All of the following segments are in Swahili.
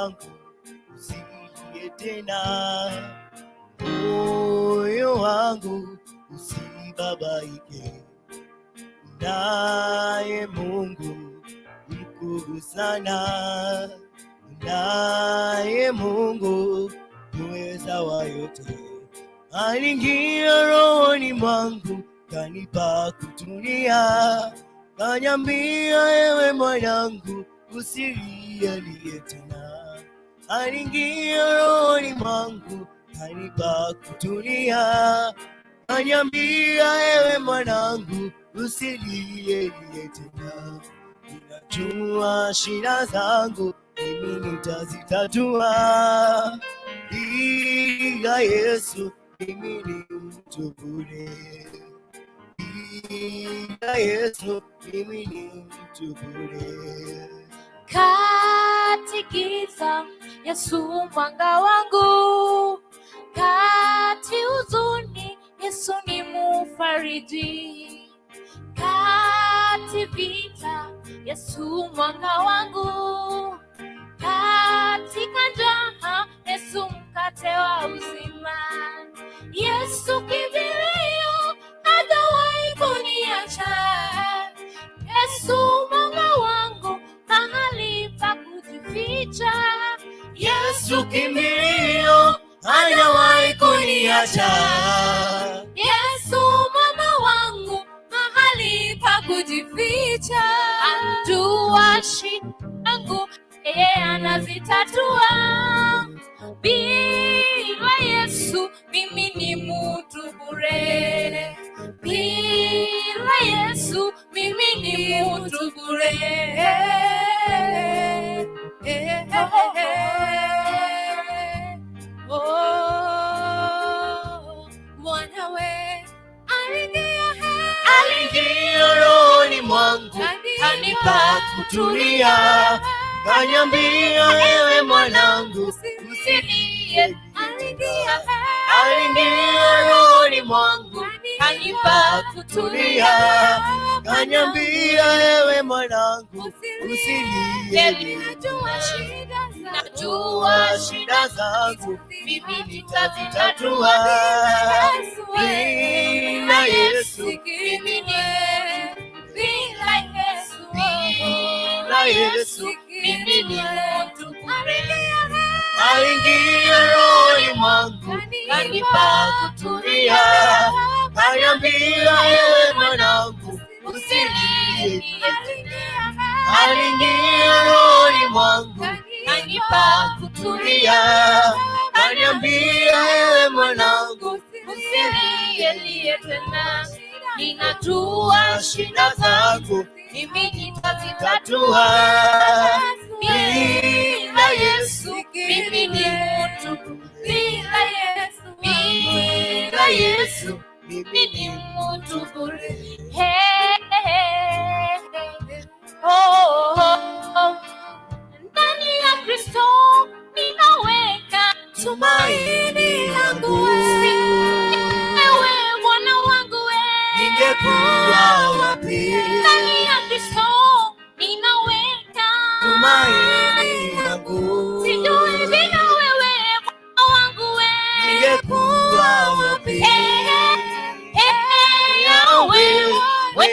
wangu, usilie tena, moyo wangu, usibabaike, naye Mungu mkuu sana, naye Mungu muweza wa yote, aliingia rohoni mwangu, kanipa kutulia, kaniambia, ewe mwanangu, usilie tena. Aliingia rohoni mwangu, kanipa kutulia, kaniambia, ewe mwanangu, usilie tena. Ninajua shida zangu mimi nitazitatua, bila Yesu mimi ni mtu bure. Bila Yesu mimi ni mtu bure. Kati giza, Yesu mwanga wangu, kati huzuni, Yesu ni mufariji, kati vita, Yesu mwanga wangu, katika njaa, Yesu mkate wa uzima, Yesu kimbilio, hajawahi kuniacha. Yesu mwanga wangu, mahali pa kujificha. Yesu kimbilio, hajawahi kuniacha. Yesu mwamba wangu, mahali pa kujificha. Anjua shida zangu, yeye anazitatua. Bila Yesu mimi ni mtu bure. Bila Yesu mimi ni mtu bure. Eh, eh. Oh, Bwana we aliingia, Aliingia rohoni mwangu, kanipa kutulia, kaniambia, ewe mwanangu, usilie. Aliingia, Aliingia rohoni mwangu, kanipa kutulia, kaniambia, ewe mwanangu, usilie. Najua shida zangu mimi nitazitatua. Bila Yesu, mimi ni bila Yesu, bila Yesu, mimi ni mtu bure. Aliingia rohoni mwangu, kanipa kutulia, kaniambia, ewe mwanangu, usilie. Aliingia rohoni mwangu, kanipa kutulia, kaniambia, ewe mwanangu, usilie tena. Ninajua shida zangu mimi nitazitatua. Tatua. Bila Yesu mimi ni mtu, bila Yesu, bila Yesu mimi ni mtu bure. Hey, hey, hey. Oh. Ndani ya Kristo ninaweka tumaini langu. Ewe Bwana wangu we, Ningekuwa wapi? Ndani ya Kristo ninaweka tumaini langu. Sijui bila wewe, Bwana wangu we, Ningekuwa wapi? Eh, eh, Yahweh, we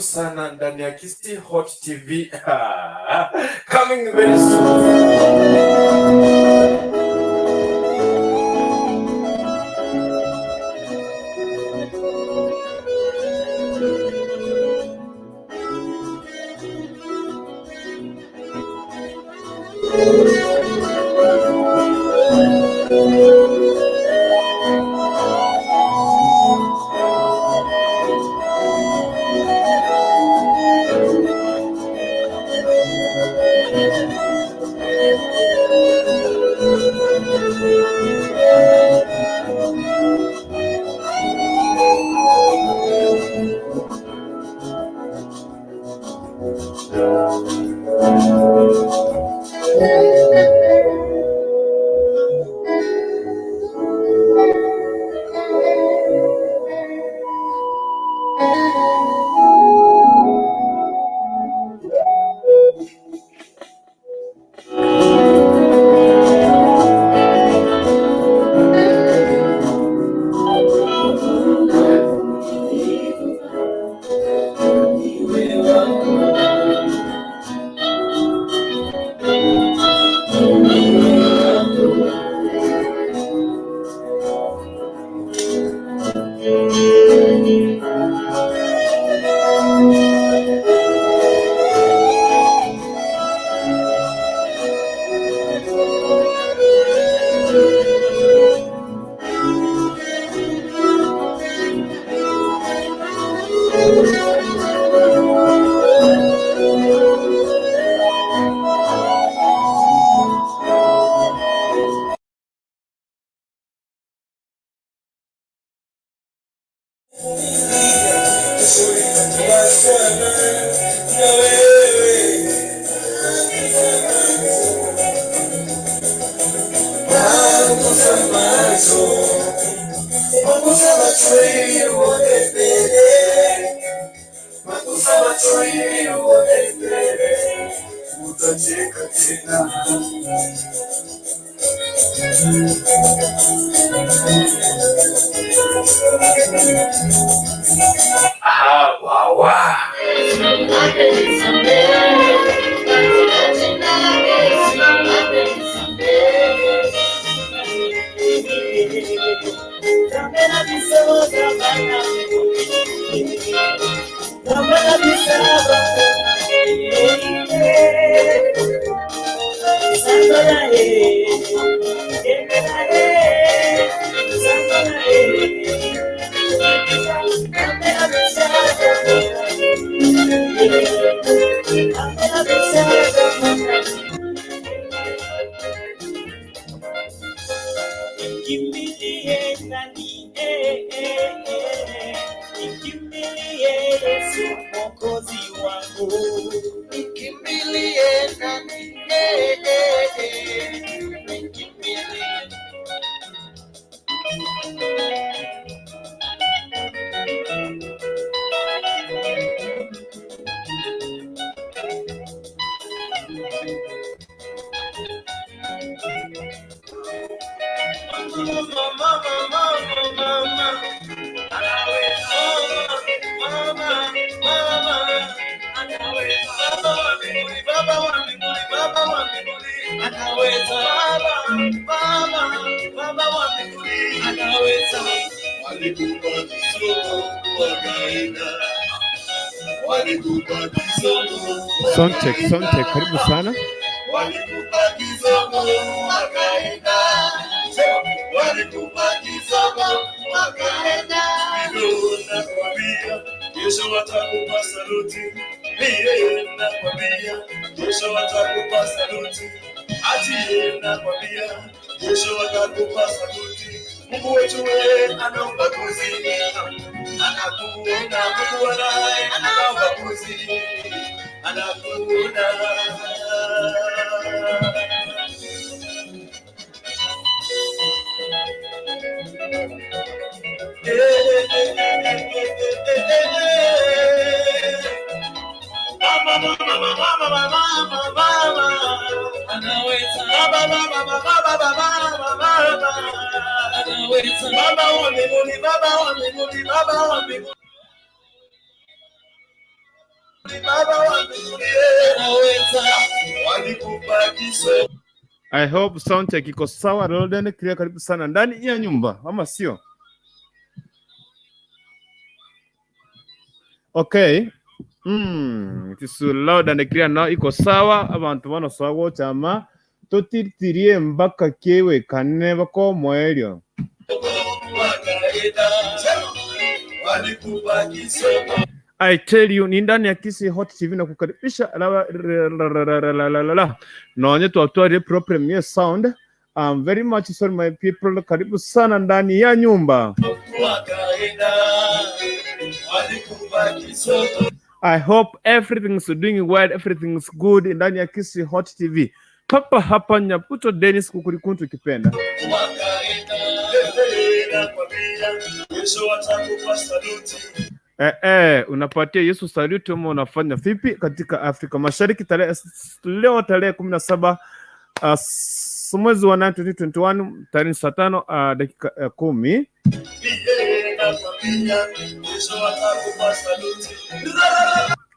sana ndani ya Kisii Hot TV. Coming very soon. Utacheka tena. Ah, wow, wow. Nikimbilie nani? Eh. Nikimbilie Yesu Mwokozi wangu. Nikimbilie nani? Eh. Nikimbilie. Mama, mama, mama, anaweza. Mama, mama, anaweza. Baba wa mbinguni, Baba wa mbinguni, Baba wa mbinguni, anaweza. Baba, Baba, Baba wa mbinguni, anaweza. Walikupa kisogo wakaenda, walikupa kisogo Soundcheck, soundcheck, karibu sana. Walikupa kisogo wakaenda, walikupa kisogo wakaenda. Ndio nakwambia kesho watakupa saluti, mie nakwambia kesho watakupa saluti, ati nakwambia kesho watakupa saluti. Mungu wetu we ana ubaguzi, anakuona. Mungu wanaye ana ubaguzi, anakuona. Mama, mama, mama, mama, mama, anaweza. Baba, baba, baba, baba, baba, baba, anaweza. Baba wa mbinguni, Baba wa mbinguni, Baba wa mbinguni. Baba wa mbinguni anaweza. Walikupa kisogo. I hope sound check iko sawa, loud and clear. Karibu sana ndani ya nyumba, ama sio? Okay. It is loud and clear now, iko sawa. Abantu bano sawa chama totiritirie mpaka kewe kane bako moelio. Wakaenda. Walikupa kisogo. I tell you ni ndani ya Kisii Hot TV na kukaribisha la la la la la la la la. Naonye tuatware problem ya sound. I'm very much sorry my people. Karibu sana ndani ya nyumba. Wakaenda. Walikupa kisogo. I hope everything's doing well, everything's good ndani ya Kisii Hot TV. Papa hapa Nyaputo Dennis Kukurikuntu kipenda. Wakaenda. Nakwambia, Yesu atakupa saluti. Unapatia Yesu saluti ama unafanya vipi katika Afrika Mashariki tarehe leo tarehe 17 mwezi wa 9 2021 tarehe saa 5 dakika 10. Nakwambia, Yesu atakupa saluti.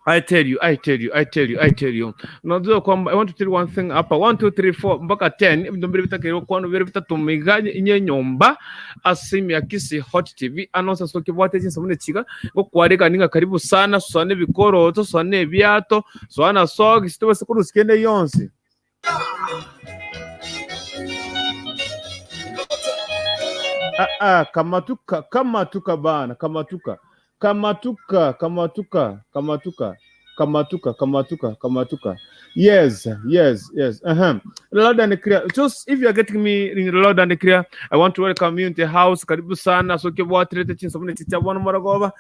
I tell you, I tell you, I tell you, I tell you. Unajua kwamba I want to tell you one thing hapa 1 2 3 4 mpaka 10 ibintu mbili bitakero kwano biri bitatumiga inye nyomba asimi ya Kisii Hot TV anonsa soke bwate chinsa mune chiga ngo kwareka ninga karibu sana swane bikoroto swane byato swana sog sitwe sekuru sikende yonse. Kamatuka kamatuka bana kamatuka kamatuka kamatuka kamatuka kamatuka kamatuka kamatuka. Yes, yes, yes. Loud and clear. Just if you are getting me in loud and clear, I want to welcome you in the house. Karibu sana soke bwatirete chinsa mune chicha bwana maragoba.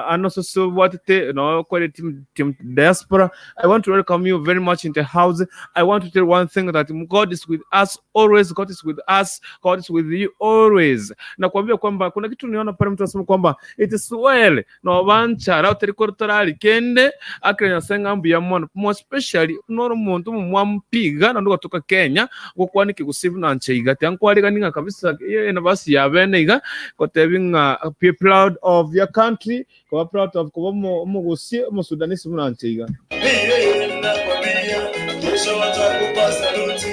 Ano so bwatete no kwere team diaspora. I want to welcome you very much in the house. I want to tell one thing that God is with us always. God is with us. God is with you always. Nakwambia kwamba kuna kitu niona pale mtu anasema kwamba it is well no banchara uteriko torali kende akirenya senga mbuya mono more especially noro muntu mumwampiga na nduga Kenya gokwana kigusibu na ncheiga tiankwariga ninga kabisa ye basi ya bene iga kotebinga be proud of your country kuba proud of kuba mugusi musudanisi muna ncheiga. Nakwambia, Yesu atakupa saluti.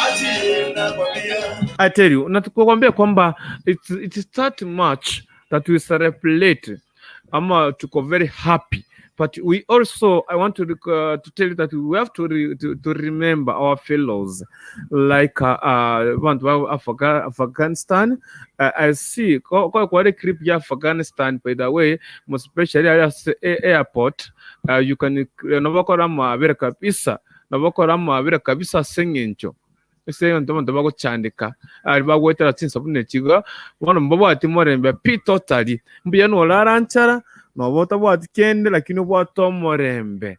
Ati nakwambia. I tell you, natukwambia kwamba it is that much that we celebrate ama tuko very happy. But we also, I want to tell you that we have to remember our fellows, like Afghanistan. I see quite a clip here, Afghanistan, by the way, most especially at airport. You can nabakora mabere kabisa, nabakora mabere kabisa sengencho. Ese ndo ndo baguchandika ari bagwetera tsinsa bune chiga bono mbabwati morembe pi totally mbuya no laranchara no bota bwati kende lakini bwato morembe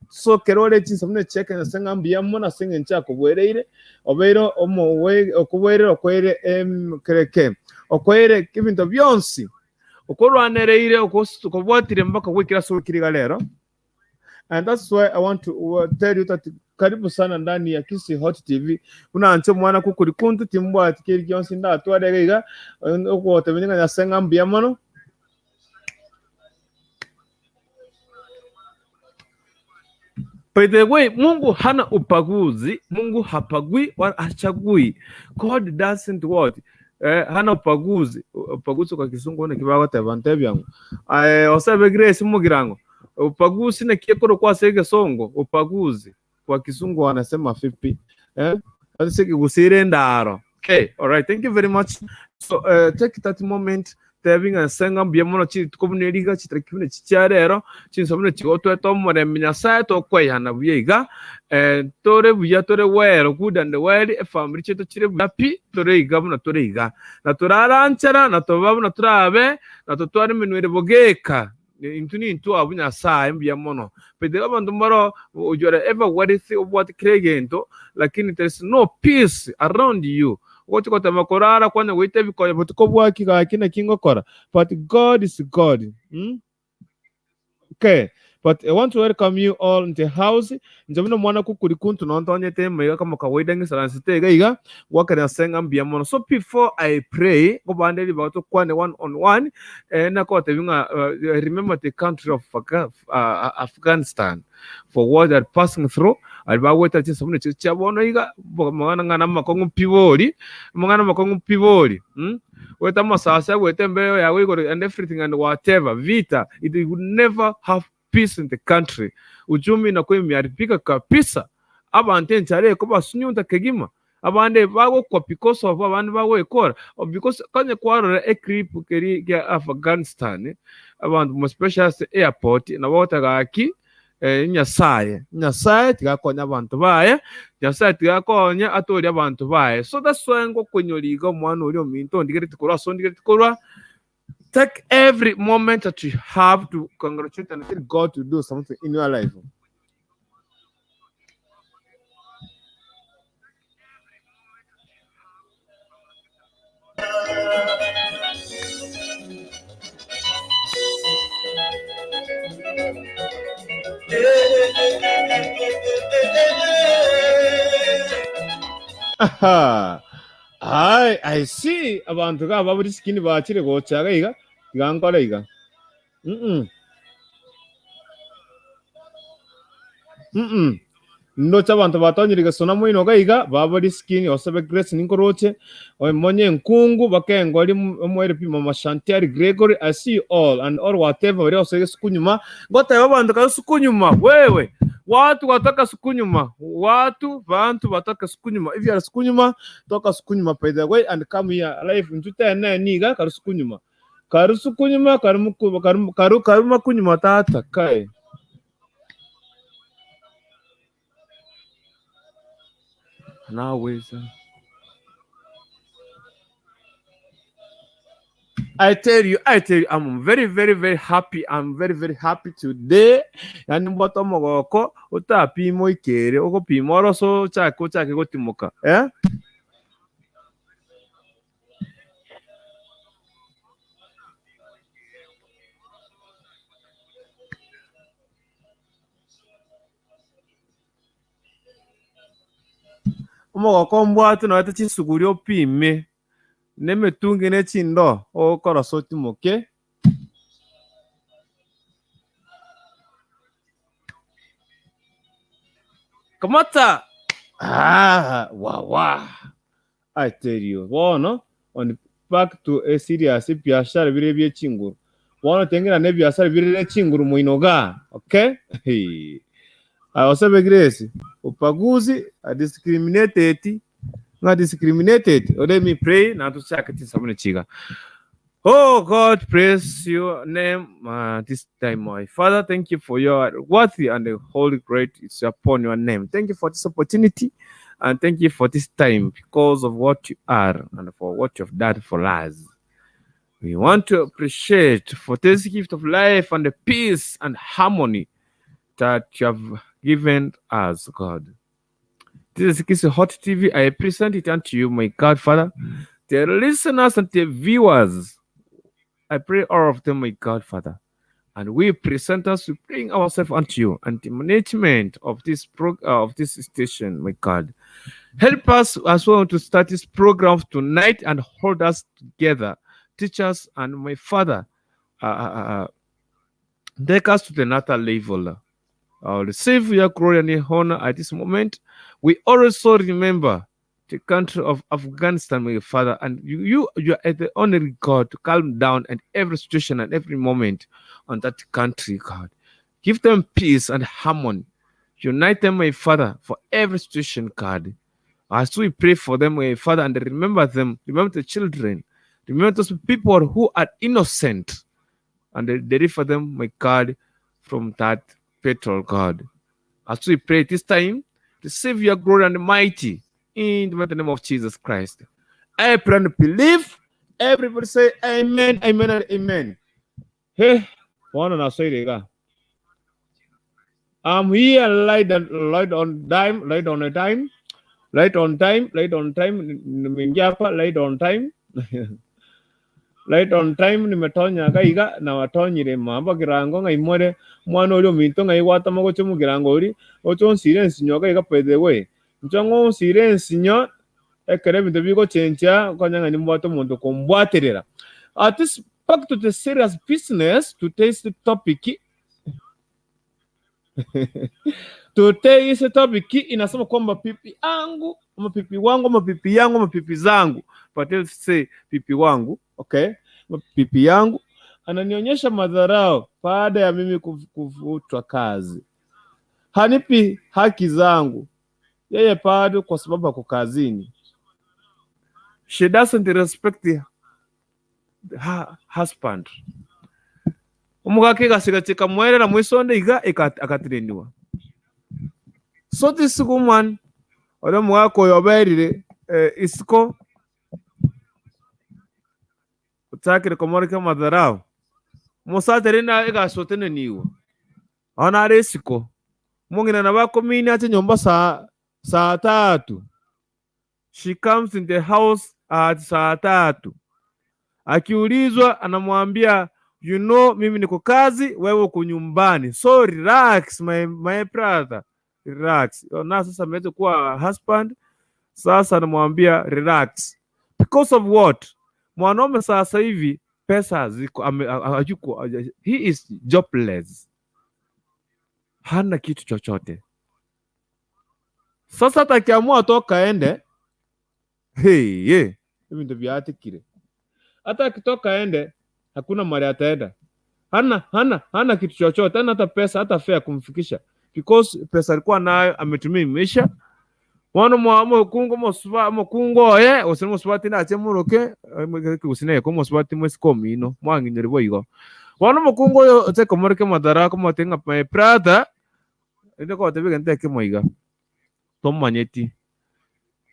so kerole tsinsa bune cheke na senga mbuya mona sengencha kubwereire obeiro omo we okubwerera okwere kereke okwere ibintu byonsi okorwanereire okobwatire mpaka gwikira so kiriga lero. And that's why I want to tell you that karibu sana ndani ya Kisii Hot TV. Unanche mwana kukuri kuntu timbwa atikiri kyonsi ndatwarega iga okotebenga nyasenga mbuya mono. By the way, Mungu hana ubaguzi. Mungu hapagui wala hachagui. God doesn't what? Hana ubaguzi. Ubaguzi kwa kizungu ni kibago tebante byangu. Osebe Grace mugirango. Ubaguzi na kiekoro kwa sege songo. Ubaguzi kwa kizungu wanasema vipi? Asike gusire ndaro. Okay, all right. Thank you very much. So take that moment tebinga senga mbuya mono chi tukomuneriga chitarakibune chicharero chinsomune chigotwe tomorembe Nyasaye tokweyana buya iga tore buya tore wero good and well efamily chetu chire buya pi tore iga buna tore iga na turaranchara na toba buna turabe na totware minwere bogeka intu ni intu abu Nyasaye mbuya mono pede abantu mbaro ujore ever worthy of what kregento lakini there is no peace around you. Wote makorara kwana wite bikoya butuko bwaki gakina kingokora but God is God. Okay, But I want to welcome you all in the house. Njamino mwana kukuri kuntu nontonye tema kama kawaida ngisalansi tega iga wakana senga mbia mono. So before I pray, go bandeli bato kwane one on one na kote binga remember the country of Afghanistan for what they're passing through. Alibaweta chisabune chabono iga mwana ngana makongo pibori mwana makongo pibori weta masasa weta mbeo ya wigoro and everything and whatever vita it would never have peace in the country. Uchumi inakuwa imeharibika kabisa. Abantu enchare ko basunyunta kegima abande bagokwa because of abandi bagwekora because kanye kwarora e clip keri ya Afghanistan abantu mo special airport na botagaki Nyasaye Nyasaye tigakonya abantu baye Nyasaye tigakonya atori abantu baye. So that's why ngo kwenyoriga omwana ori ominto ndigere tikorwa so ndigere tikorwa. Take every moment that you have to congratulate and tell God to do something in your life. Aha. I see abantu ga baburi skin bakire gochaga iga igankora iga. Ndocha abantu batonyiriga sona mwino ga iga baburi skin osebe grace ninkoroche omonye nkungu bakengo ari mwere pima Mashantiari Gregory. I see you all and all whatever bari osege sukunyuma ngota abantu ka sukunyuma wewe watu wataka sukunyuma watu bantu wataka sukunyuma. If you are sukunyuma toka sukunyuma by the way and come here live ntuta na niga karu sukunyuma karu sukunyuma karu karu karu makunyuma tata kai naweza. I tell you, I'm very, very, very happy. I'm very, very happy today. Yani mboto mogoko utapimo ikere ukopima oroso chake chake gotimoka eh. Omogoko mbwate no ate chisuguri opime nemitungi nechindo okorosa otimoke. Kamata wawa. I tell you bono on back to a serious biashara bire byechinguru bono tengera ne biashara bire chinguru muinoga okay. Hey. Osebe Grace upaguzi a discriminated not discriminated. Let me pray now to check it. Oh God, praise your name this time, my Father. Thank you for your worthy and the holy great is upon your name. Thank you for this opportunity and thank you for this time because of what you are and for what you have done for us. We want to appreciate for this gift of life and the peace and harmony that you have given us, God. This is Kisii Hot TV. I present it unto you, my God, Father. The listeners and the viewers, I pray all of them, my God, Father. And we present us to bring ourselves unto you and the management of this of this station, my God. Help us as well to start this program tonight and hold us together. Teach us and my Father, take us to the another level. Receive your glory and your honor at this moment. We also remember the country of Afghanistan, my Father, and you are the only God to calm down at every situation and every moment on that country, God. Give them peace and harmony. Unite them, my Father, for every situation, God. As we pray for them, my Father, and remember them, remember the children, remember those people who are innocent, and deliver them, my God, from that petrol, God. As we pray this time, receive your glory and mighty in the mighty name of Jesus Christ. I pray and believe. Everybody say amen, amen, and amen. Hey, one and say I'm here light on time, light on a time, light on time, light on time, light on time. Right on time nimetonya gaiga na watonyire mamba kirango ng'aimore mwana ori ominto ng'aigwata mogocha omokirango ori ocha onsire ensinyo gaiga. By the way, ncho ng'onsire ensinyo ekero ebinto bigochencha konya ng'a nimbwate omonto kombwaterera. At this, back to the serious business. Today's topic inasema kwamba pipi yangu ama pipi wangu ama pipi yangu ama pipi zangu, but let's say pipi wangu, okay, ama pipi yangu ananionyesha madharau baada ya mimi kufutwa kazi. Hanipi haki zangu yeye bado kwa sababu ako kazini. She doesn't respect her husband. Omugaka egasiga mwerera mwisonde iga akatrainiwa. So this woman oria omogaka oyo oberire isiko ochakire komoreka madharau omosacha rende egasi oteneniwa aho nare isiko omong'ina nabo akomini ache nyomba saa tatu. She comes in the house at saa tatu. Akiulizwa anamwambia, "You know, mimi niko kazi, wewe uko nyumbani, so relax, my brother, relax." Na sasa ameweza kuwa husband, sasa anamwambia relax. Because of what? Mwanaume sasa hivi pesa haziko, hayuko, he is jobless, hana kitu chochote. Sasa hata akiamua toka ende, hey, yeah, hivi ndio vyatikire. Hata akitoka ende, hakuna mali ataenda, hana kitu chochote, hana hata pesa, hata fare kumfikisha, because pesa alikuwa nayo ametumia imeisha. Mwana mwa mukungu musuba mukungu oye gose musubati nache muroke gose ko musubati mwesiko omino mwanginyori boigo. Bono omokungu oyo oche komoreka madhara akomotebi ng'a, "My brother, inde kogotebi egento ekemo iga tomanyeti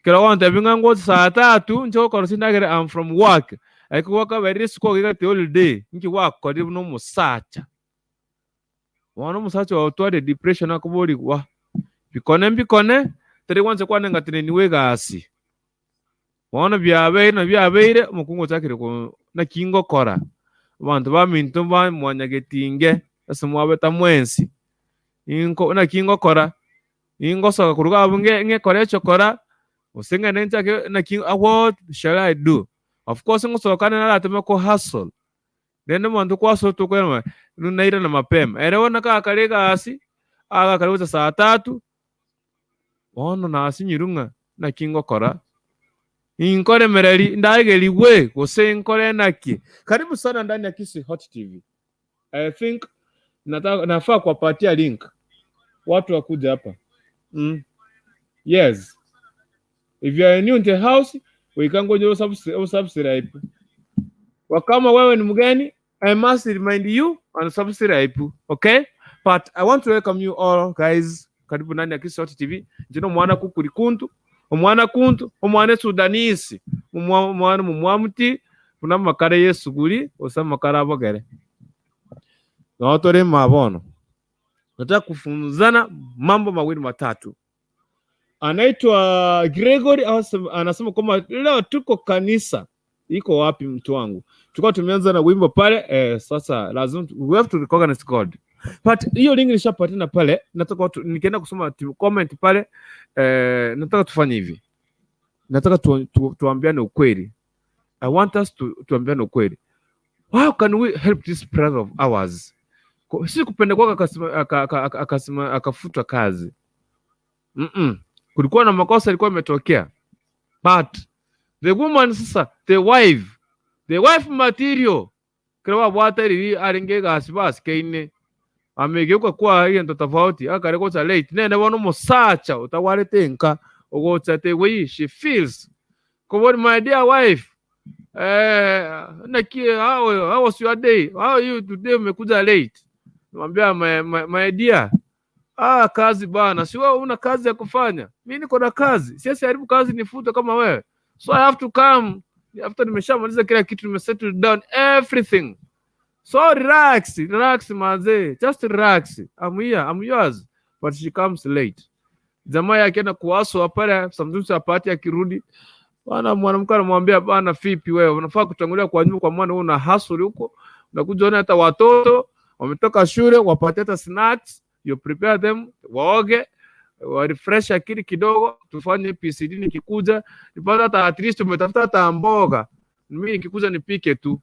kero gontebi ng'a ngocha saa tatu nche gokora chindagera. I'm from work ariko gwakaberire isiko iga gati holiday inki gwakorire buna omosacha." Bono omosacha oyo otware depression akoborigwa bikone mbikone tari gwancha kwane ng'a teneniwa egasi. Bono biabeire na biabeire omokungu ochakire ko naki ngokora abanto baminto ba mwanyagetinge ase mwabeta mwensi inko naki ngokora ningosoka koruga abwo ng'ekora echokora gose ng'ende nchake naki. What shall I do? Of course ngosoka narateme ko hustle rende omonto kwasoa tokoirana nairana mapema ere bono kakare egasi agakare gocha saa tatu. Bono nasinyirwe ng'a naki ngokora inkoremereri ndaegerigwe gose nkore naki. Karibu sana ndani ya Kisii Hot TV. I think nafaa kuwapatia link watu wakuja hapa. Yes, if you are new in the house, wikangoja usubscribe. Wakama wewe ni mgeni, I must remind you and subscribe, okay? But I want to welcome you all guys. Karibu ndani ya Kisii Hot TV. Njino mwana kukuri kuntu omwana kuntu omwana Sudanese omwana mumwamuti buna amakara yesuguri ose amakara abogere no tore mabono. Nataka kufunzana mambo mawili matatu. Anaitwa Gregory anasema kwamba leo tuko kanisa iko wapi mtu wangu? Tulikuwa tumeanza na wimbo pale sasa lazima we have to recognize God. But hiyo link nishapatina pale, nataka watu nikienda kusoma comment pale nataka tufanye hivi. Nataka tuambiane ukweli. I want us to tuambiane ukweli. How can we help this brother of ours? Si kupenda kwake akasema akafutwa kazi. Kulikuwa na makosa ilikuwa imetokea. But the woman sasa, the wife material kira wabwata riri aringe gasi basi keine amegeuka kuwa egento tofauti akare gocha late nene bono omosacha otagwarete nka ogocha the way she feels kobori, "My dear wife, naki how was your day? How are you today? Umekuja late." Mwambia, My dear, ah, kazi bana, si wewe una kazi ya kufanya? Mi niko na kazi, siwezi haribu kazi nifutwe kama wewe, so I have to come after nimeshamaliza kila kitu, nimesettle down everything. So relax, relax manze, just relax. I'm here, I'm yours." But she comes late. Jamaa yake na kuwaswa pale, sometimes apati akirudi Bwana mwanamke anamwambia bwana, vipi wewe unafaa kutangulia kwa nyumba kwa mwana, wewe una hustle huko, unakuja ona hata watoto wametoka shule wapate hata snacks, you prepare them waoge wa refresh akili kidogo, tufanye PCD nikikuja nipate hata at least umetafuta hata mboga, mimi nikikuja nipike tu.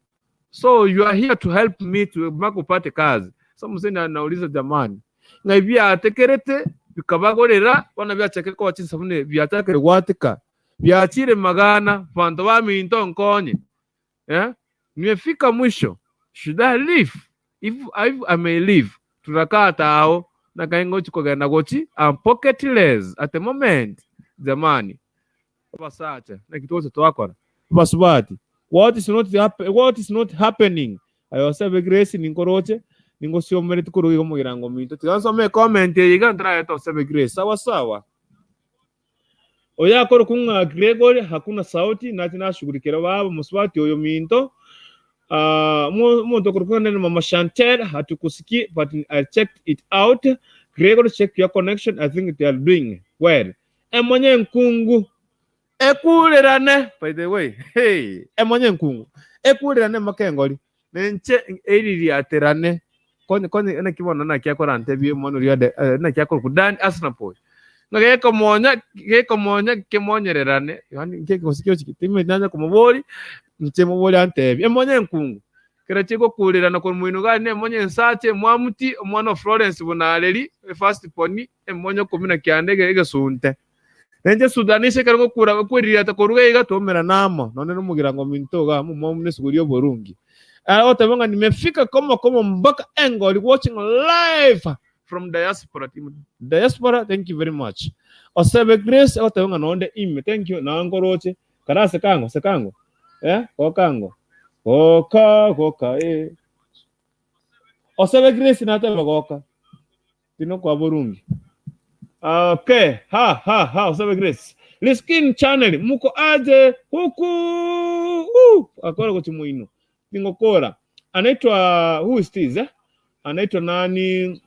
So you are here to help me to mpaka upate kazi. So mzee nauliza jamani, nga byatekerete bikabagorera bana byachakire ko bachisabune byatakire gwatika byachire magana bantu baminto nkonye, eh? Nimefika mwisho, should I leave? If I may leave, tunakaa tao na kaingo chikogenda gochi. I'm pocketless at the moment jamani, basacha na kituo cha twakora basubati. What is not happening ayosebe Grace ninkoroche ningosiomere tukurugigo mugirango minto tigansome comment yiga ntraeta osebe Grace sawa sawa oyakora kunga Gregory hakuna sauti nati nashughulikira baba musubati oyo minto. Muntu kurukana na mama Chantel hatukusiki, but I checked it out. Gregory, check your connection. I think they are doing well. Emonye nkungu ekulirane, by the way, hey, emonye nkungu ekulirane makengoli nenche eririaterane konye konye nakibona nakiakora ntebie mono riade nakiakora kudani asina poy ngageko monya geko monya kemonyererane yani ngeko sikio chikitime nanya kumubori nche mubori antebie emonye nkungu kera chiko kulirana ko mwino gane emonye nsache mwamuti omwana Florence bunareri first pony emonye 19 egesunte nenje sudanishe kera kura kwirira koruga iga tomera namo none numugira ngo mintoga mu mune suguri oborungi otabonga nimefika koma koma mpaka Engoli watching live from diaspora team diaspora, thank you very much. Osebe Grace otabonga nonde ime, thank you nangoroche kana sekango sekango kokango goka goka Osebe Grace nataba goka tino kwa borungi. Okay, ha ha ha, Osebe Grace Liskin channel muko aje huku akora kochimuino ningokora anaitwa who is this Anaitwa nani?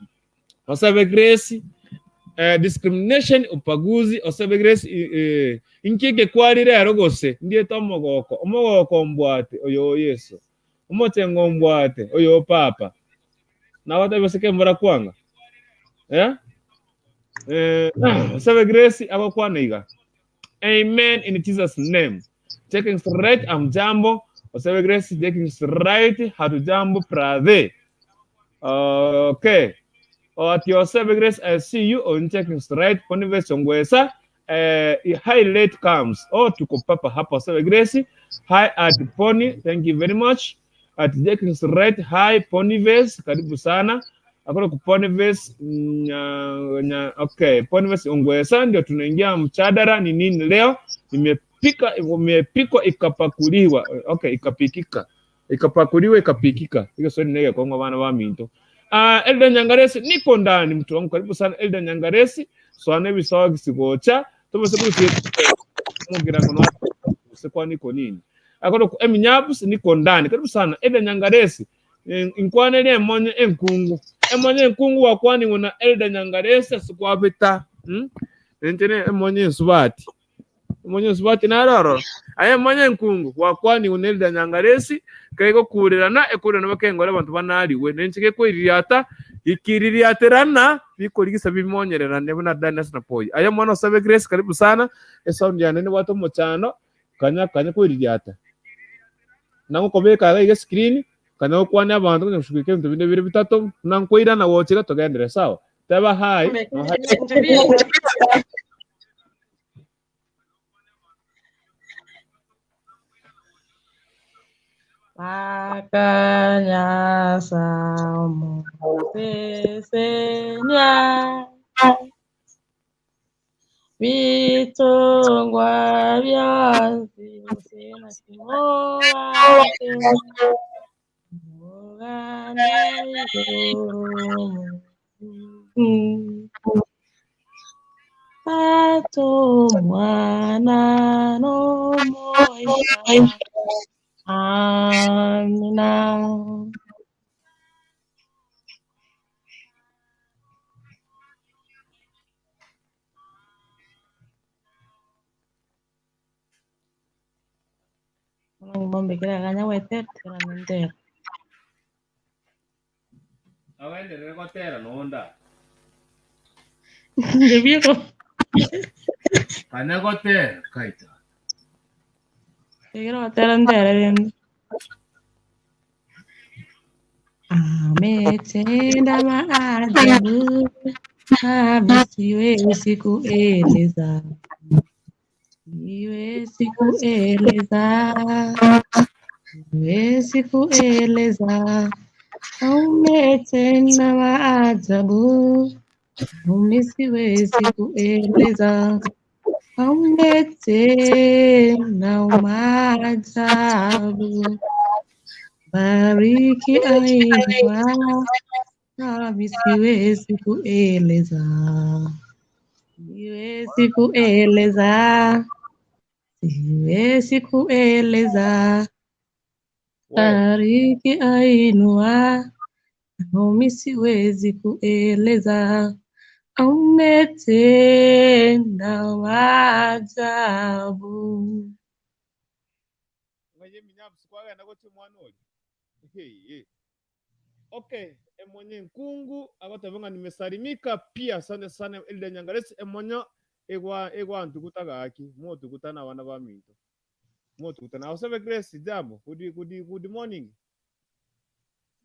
Osebe Grace discrimination upaguzi. Osebe Grace inkike kwalire arogose ndiye tomogoko omogoko mbwate oyo Yesu omochengo mbwate oyo papa na wata baseke mbora kwanga Osebe Grace abakwana iga amen in Jesus name. Taking straight amjambo Osebe Grace taking right hatujambo prathe. Okay. At Osebe Grace, I see you on checking straight Boniface Ongwesa. High late comes. Oh, tuko papa hapa Osebe Grace. Hi at Pony, thank you very much. At taking right, hi Ponyverse, karibu sana. Akona ku Ponyverse okay, Ponyverse Ongwesa ndio tunaingia mchadara ni nini leo? Nimepika imepikwa ikapakuliwa. Okay, ikapikika. Ikapakuliwa ikapikika. Hiyo swali nege kwa bana ba minto. Elda Nyangaresi niko ndani mtu wangu, karibu sana Elda Nyangaresi. Swane bisawa kisigocha. Tumese kusi mugira ngo sekwa niko nini. Akona ku Eminyabus niko ndani. Karibu sana Elda Nyangaresi. Inkwane le emonye enkungu. Emonye enkungu wakwani ngona Elda Nyangaresi sikwabeta. Entene emonye subati. Emonye subati naroro. Aye emonye enkungu wakwani ngona Elda Nyangaresi kaiko kurirana ekurana bakengora abantu banaliwe nenchike kwiririata ikiririaterana bikorigisa bimonyererane buna Daniel na Poi. Aye mwana Osebe Grace karibu sana. Esound ya nene watu mochano kanya kanya kwiririata. Nango kobeka ga screen kana okwana abantu kushughulikia bintu bine biri bitatu nankwira na wochira togendere sawa. Teba hai. Makanya samo sesenya bitungwa byansi Tato mwana no moyo. Amina. Ombekera kanya gwetera tera nentera. Awenderere gotera nonda. Ndebiko. Kanya gotera kaita. Tegera gotera ntere rende. Ametenda maajabu, nami siwezi kueleza, siwezi kueleza, siwezi kueleza. Umetenda maajabu, nami siwezi kueleza. Umetenda maajabu. Bariki aiwa, nami siwezi kueleza, siwezi kueleza, siwezi kueleza. Bariki ainua, nami siwezi kueleza. Umetenda maajabu. Mwenye minyabu sikwagenda gochi mwana oyo. Hey, okay, emonye nkungu agotabonga nimesalimika pia. Asante sana Elda Nyangalesi emonyo egwa egwa ntukutaga aki mo tukutana wana ba minto mo tukutana Osebe Grace, jambo. Good morning.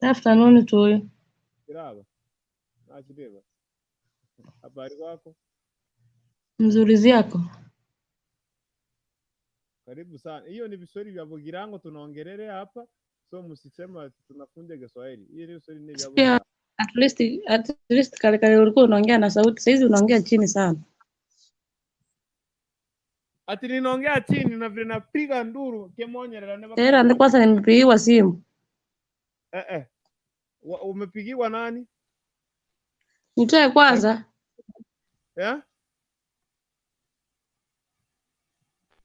Afternoon to you. Kiraba nachideba, habari wako? Mzuri ziyako. Karibu sana. Hiyo ni viswahili vya Bogirango tunaongelelea hapa, so msisema tunafunja Kiswahili. Hiyo ni Kiswahili ni vya Pia Bogirango. at least kale kale ulikuwa unaongea na sauti, saizi unaongea chini sana. Ati ninaongea chini na vile napiga nduru kemonyerera ne Tena ndi kwanza nimepigiwa simu. Eh eh. Umepigiwa nani? Nitoe kwanza, Yeah?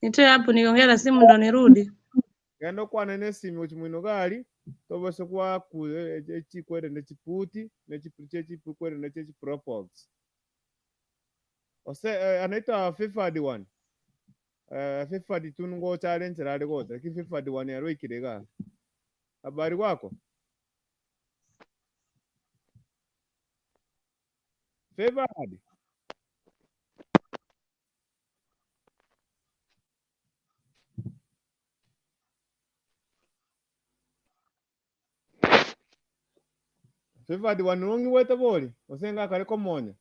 nitoe hapo niongea na simu ndo nirudi. Genda okwane n'esimu okimwino gali tobose kwaku echikwere nechiputi nechikwere nechipropox ose anaitwa fifad one fifad two ngo challenge rari gota lakini fifad one yarwikire ga. Habari wako Favored? Favored one nungi weta boli osenga kare komonya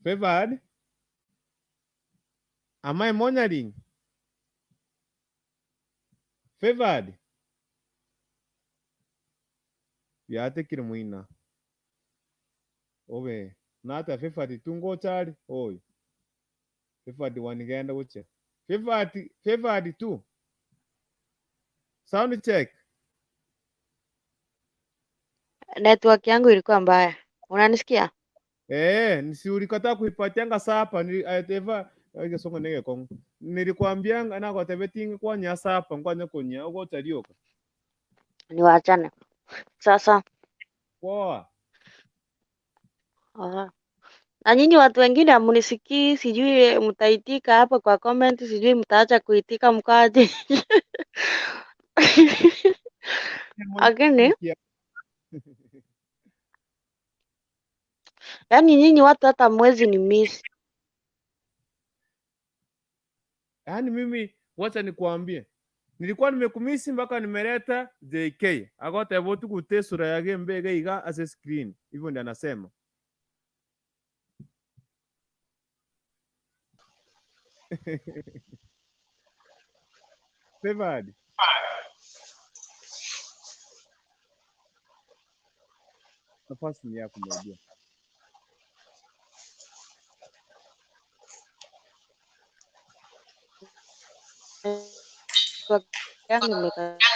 Favored. Am I monitoring? Favored. Yatekire mwina. Obe nata favored tungo chali oyo. Favored one genda guche. Favored two. Sound check. Network yangu ilikuwa mbaya. Unanisikia? Eh, nisi ulikataa kuipatianga sapa ni eva songo nege kongo. Nilikwambianga na kwa tebetinga kwa nya sapa ngwanya konya ugo tarioka. Niwaachane. Sasa Poa. aha. Na nyinyi watu wengine hamunisikii, sijui mtaitika hapa kwa comment, sijui mtaacha kuitika mkaje. Lakini yaani nyinyi watu hata mwezi ni miss. Yaani mimi wacha nikuambie. Nilikuwa nimekumisi mpaka nimeleta JK. Akota hivyo tu kute sura yake mbege iga ase screen. Hivyo ndio anasema. Favored. Nafasi ni yako my dear. Network yangu imekatika.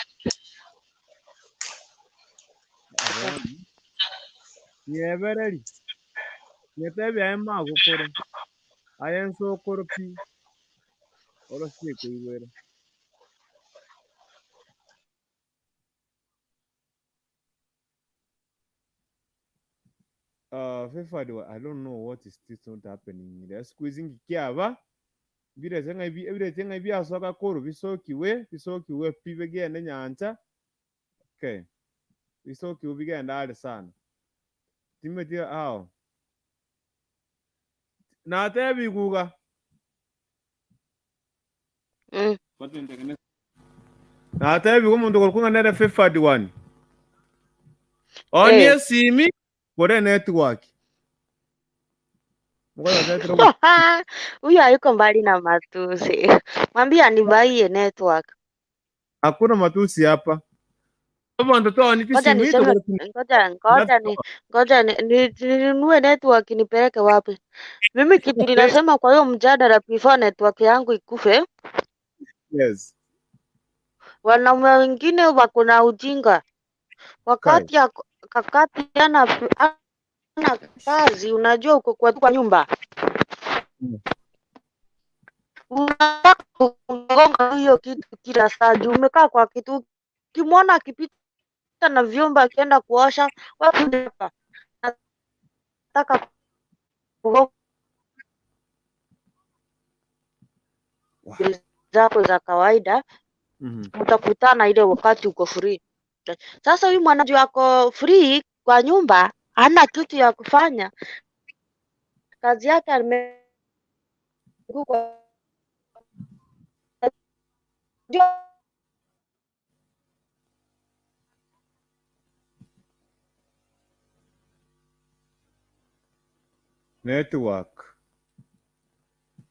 Nyebereri. Nyetebe aye magukuru. Aye nsokoro pi. Oro si kuibwera. Favored, I don't know what is still not happening. They're squeezing kiaba. Birete ng'a ebirete ng'a biasoka koru bisokiwe, bisokiwe pi bigende nyancha. Okay. Bisokiwe bigende are sana. Timothy ao. Natebi guga. Natebi omonto korokwa nere favored one. Oni esimi kore network. Huyo hayuko mbali na matusi. Mwambie anibaie network. Hakuna matusi hapa. Abantu toa ni Ngoja niseme, ngoja ngoja ni ngoja ninunue network nipeleke wapi? Mimi kitu ninasema kwa hiyo mjadala before network yangu ikufe. Yes. Wanaume wengine wako na ujinga. Wakati wakati ana kazi, unajua uko kwa nyumba. Unataka kugonga hiyo kitu kila saa juu umekaa kwa kitu. Ukimwona akipita na vyombo akienda kuosha, wewe hapa. Nataka kugonga zako za kawaida. Mtakutana ile wakati uko free. Sasa huyu mwanaji wako free kwa nyumba, hana kitu ya kufanya. Kazi yake amekuwa Network.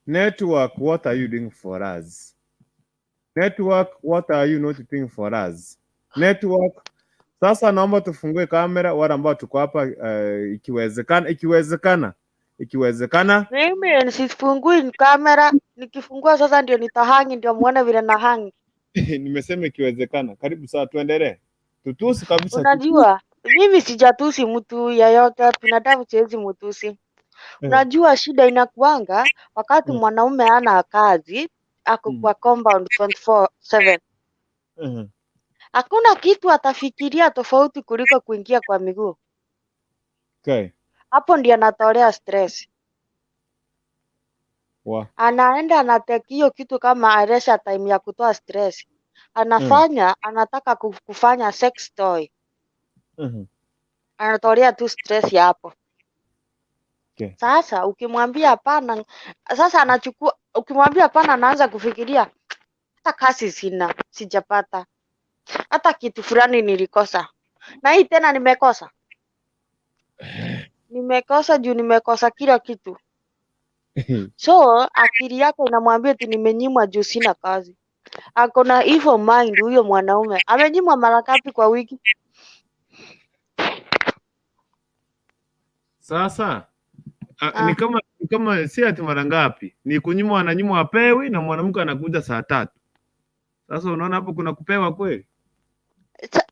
Network, what are you doing for us? Network, what are you not doing for us? Network. Sasa naomba tufungue kamera wale ambao tuko hapa, ikiwezekana, ikiwezekana, ikiwezekana. Mimi nisifungui kamera, nikifungua sasa ndio nitahangi, ndio muone vile nahangi. Nimesema ikiwezekana. Karibu saa tuendelee. Tutusi kabisa. Unajua, mimi sijatusi mtu yeyote, binadamu siwezi mtusi. Unajua shida inakuanga wakati mwanaume hana kazi, ako kwa compound 24/7. Hakuna kitu atafikiria tofauti kuliko kuingia kwa miguu. Okay. Hapo ndio anatolea stress. Anaenda anatake hiyo kitu kama leisure time ya kutoa stress. Anafanya, anataka kufanya sex toy. Anatolea tu stress ya hapo. Okay. Sasa ukimwambia hapana, sasa anachukua, ukimwambia hapana anaanza kufikiria hata kazi sina, sijapata. Hata kitu fulani nilikosa. Na hii tena nimekosa. Nimekosa juu nimekosa kila kitu. So akili yake inamwambia eti nimenyimwa juu sina kazi. Ako na evil mind huyo mwanaume. Amenyimwa mara ngapi kwa wiki? Sasa ni kama, ni kama si ati mara ngapi? Ni kunyimwa, ananyimwa apewi na mwanamke anakuja saa 3. Sasa unaona hapo kuna kupewa kweli?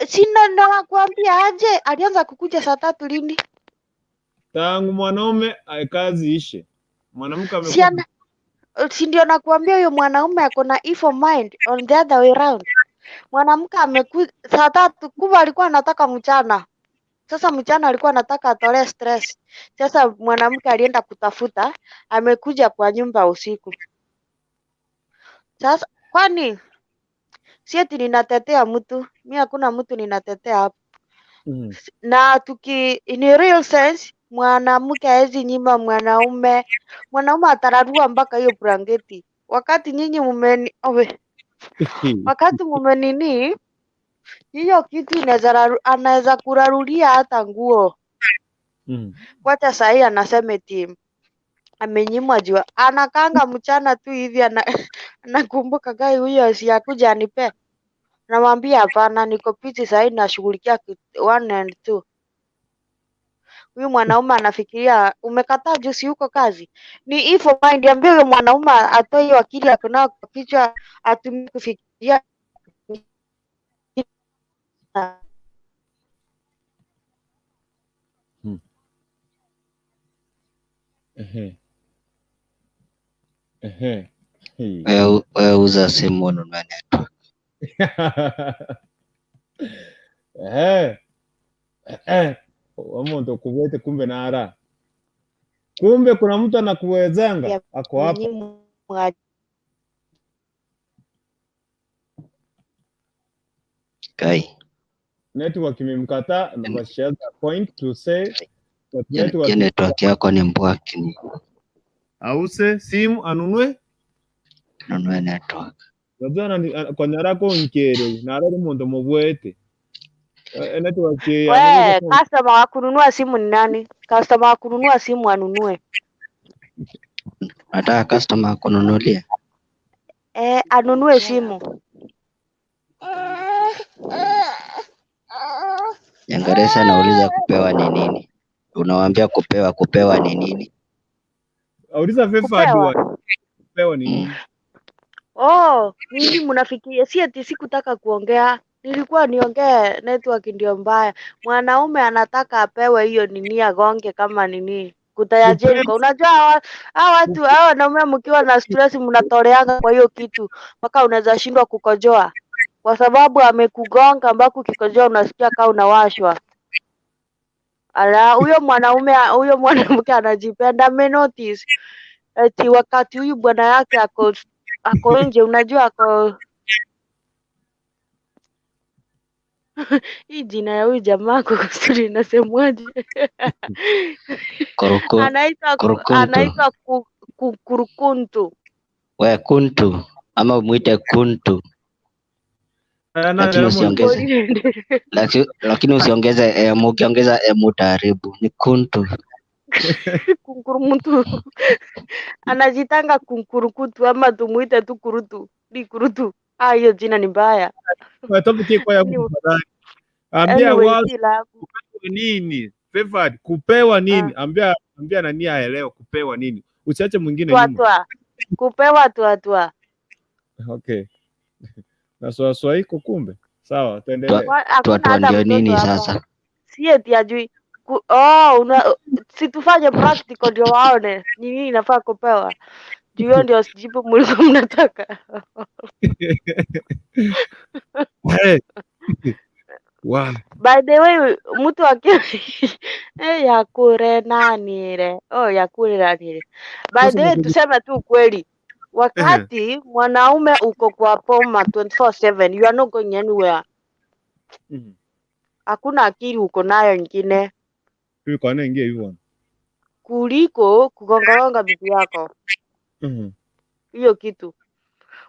Sina ndo nakuambia aje, alianza kukuja saa 3 lini? Tangu mwanaume kazi ishe. Mwanamke amekuwa Si ndio nakuambia huyo mwanaume ako na evil mind on the other way round. Mwanamke amekuja saa 3, kumbe alikuwa anataka mchana. Sasa mchana alikuwa anataka atolee stress. Sasa mwanamke alienda kutafuta, amekuja kwa nyumba usiku. Sasa kwani si eti ninatetea mtu, mi hakuna mtu ninatetea hapa. Na tuki in a real sense, mwanamke haezi nyima mwanaume. Mwanaume atararua mpaka hiyo blanketi. Wakati nyinyi mumeni, owe, wakati mumenini, hiyo kitu anaweza kurarulia hata nguo. Kwacha sahi anasema eti amenyimwa jua. Anakaanga mchana tu hivi anakumbuka gai huyo asiyakuja anipe. Namwambia hapana, niko busy sahi nashughulikia 1 and 2. Huyu mwanaume anafikiria umekataa juu si uko kazi. Ni evil mind, ambie huyo mwanaume atoe hiyo akili ako nayo kwa kichwa atumie kufikiria. Wewe uza simu ununue network. Omuntu kubwete kumbe nara. Kumbe kuna mtu anakuwezanga ako hapo. Kai. Network imemkataa, but she has a point to say that Hiyo network hiyo network yako ni mbwaki, Ause simu anunue. Nunue network. Unajua kwa nyarako nkere narari muntu mubwete. Network We, anunue. customer wa kununua simu ni nani? Customer wa kununua simu anunue. Nataka customer akununulie. Eh, anunue simu. Nyangaresa anauliza kupewa ni nini? Unawaambia kupewa ni nini? Auliza Fefa Kupewa. dua. Kupewa ni nini? Oh, nini mnafikiria? Si ati sikutaka kuongea. Nilikuwa niongee, network ndio mbaya. Mwanaume anataka apewe hiyo nini agonge kama nini kuta ya Jericho. Unajua hawa watu hawa wanaume mkiwa na stress mnatoleanga kwa hiyo kitu mpaka unaweza shindwa kukojoa kwa sababu amekugonga mpaka ukikojoa unasikia kama unawashwa. Ala, huyo mwanaume huyo mwanamke anajipenda, amenotice eti wakati huyu bwana yake ako nje, unajua ako hii jina ya huyu jamaa kwa Kiswahili inasemwaje? Anaitwa Kurukuntu. anaitwa kurukuntu. We kuntu ama umuite kuntu. Lakini usiongeze. Lakini usiongeze m, ukiongeza m utaharibu. Ni kuntu. Kunkurumutu. Anajitanga kunkurukutu ama tumuite tu kurutu. Ni kurutu. Ah, hiyo jina ni mbaya. Topic kwa ya tafadhali. Ambia Anyway, watu si langu. kupewa nini? Favored, kupewa nini? Ambia nani aelewe kupewa nini. Usiache mwingine Twa nyuma. twa. Kupewa twa twa. Okay. Na swaswa iko kumbe. Sawa, tuendelee. Hakuna Twa hata ndio mtoto nini hapa. sasa? Si eti ajui. Si tufanye practical ndio waone ni nini inafaa kupewa. Juu hiyo ndio jibu mlikuwa mnataka. Hey. Wow. By the way, mtu aki yakure nanire. Oh, yakure nanire. By the way, tuseme tu kweli. Wakati mwanaume uko kwa poma 24/7, you are not going anywhere. Hakuna akili uko nayo ingine Huyu kwa nini ingia hivyo? kuliko kugongagonga bibi yako. Hiyo kitu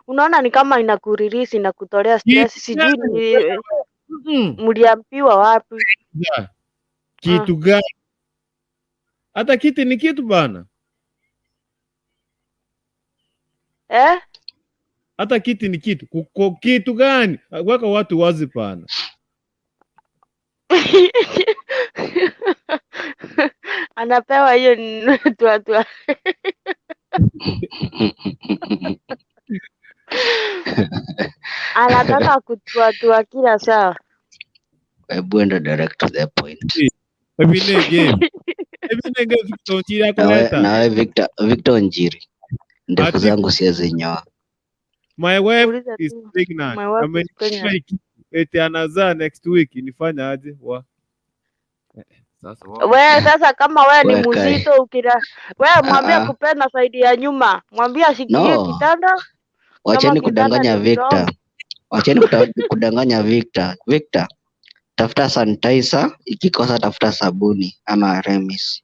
unaona ni kama inakurelease, inakutolea stress. Sijui ni mliambiwa wapi? Yeah. Kitu gani? Hata kiti ni kitu bana. Eh? Hata kiti ni kitu. Kuko kitu gani? Weka watu wazi pana. Anapewa hiyo tua tua. Anataka kutuatua kila saa. Hebu enda direct to the point. Nawe Victor Njiri, ndefu zangu siwezi nyoa. My wife is pregnant. My wife is pregnant. Eti anazaa next week, nifanya aje? Wa. Sasa we sasa kama we ni mzito ukira we mwambie kupenda saidi ya nyuma, mwambie ashikilie No. kitanda. Wacheni kudanganya Victor. Wacheni kudanganya Victor. Victor, tafuta sanitizer, ikikosa tafuta sabuni ama remis.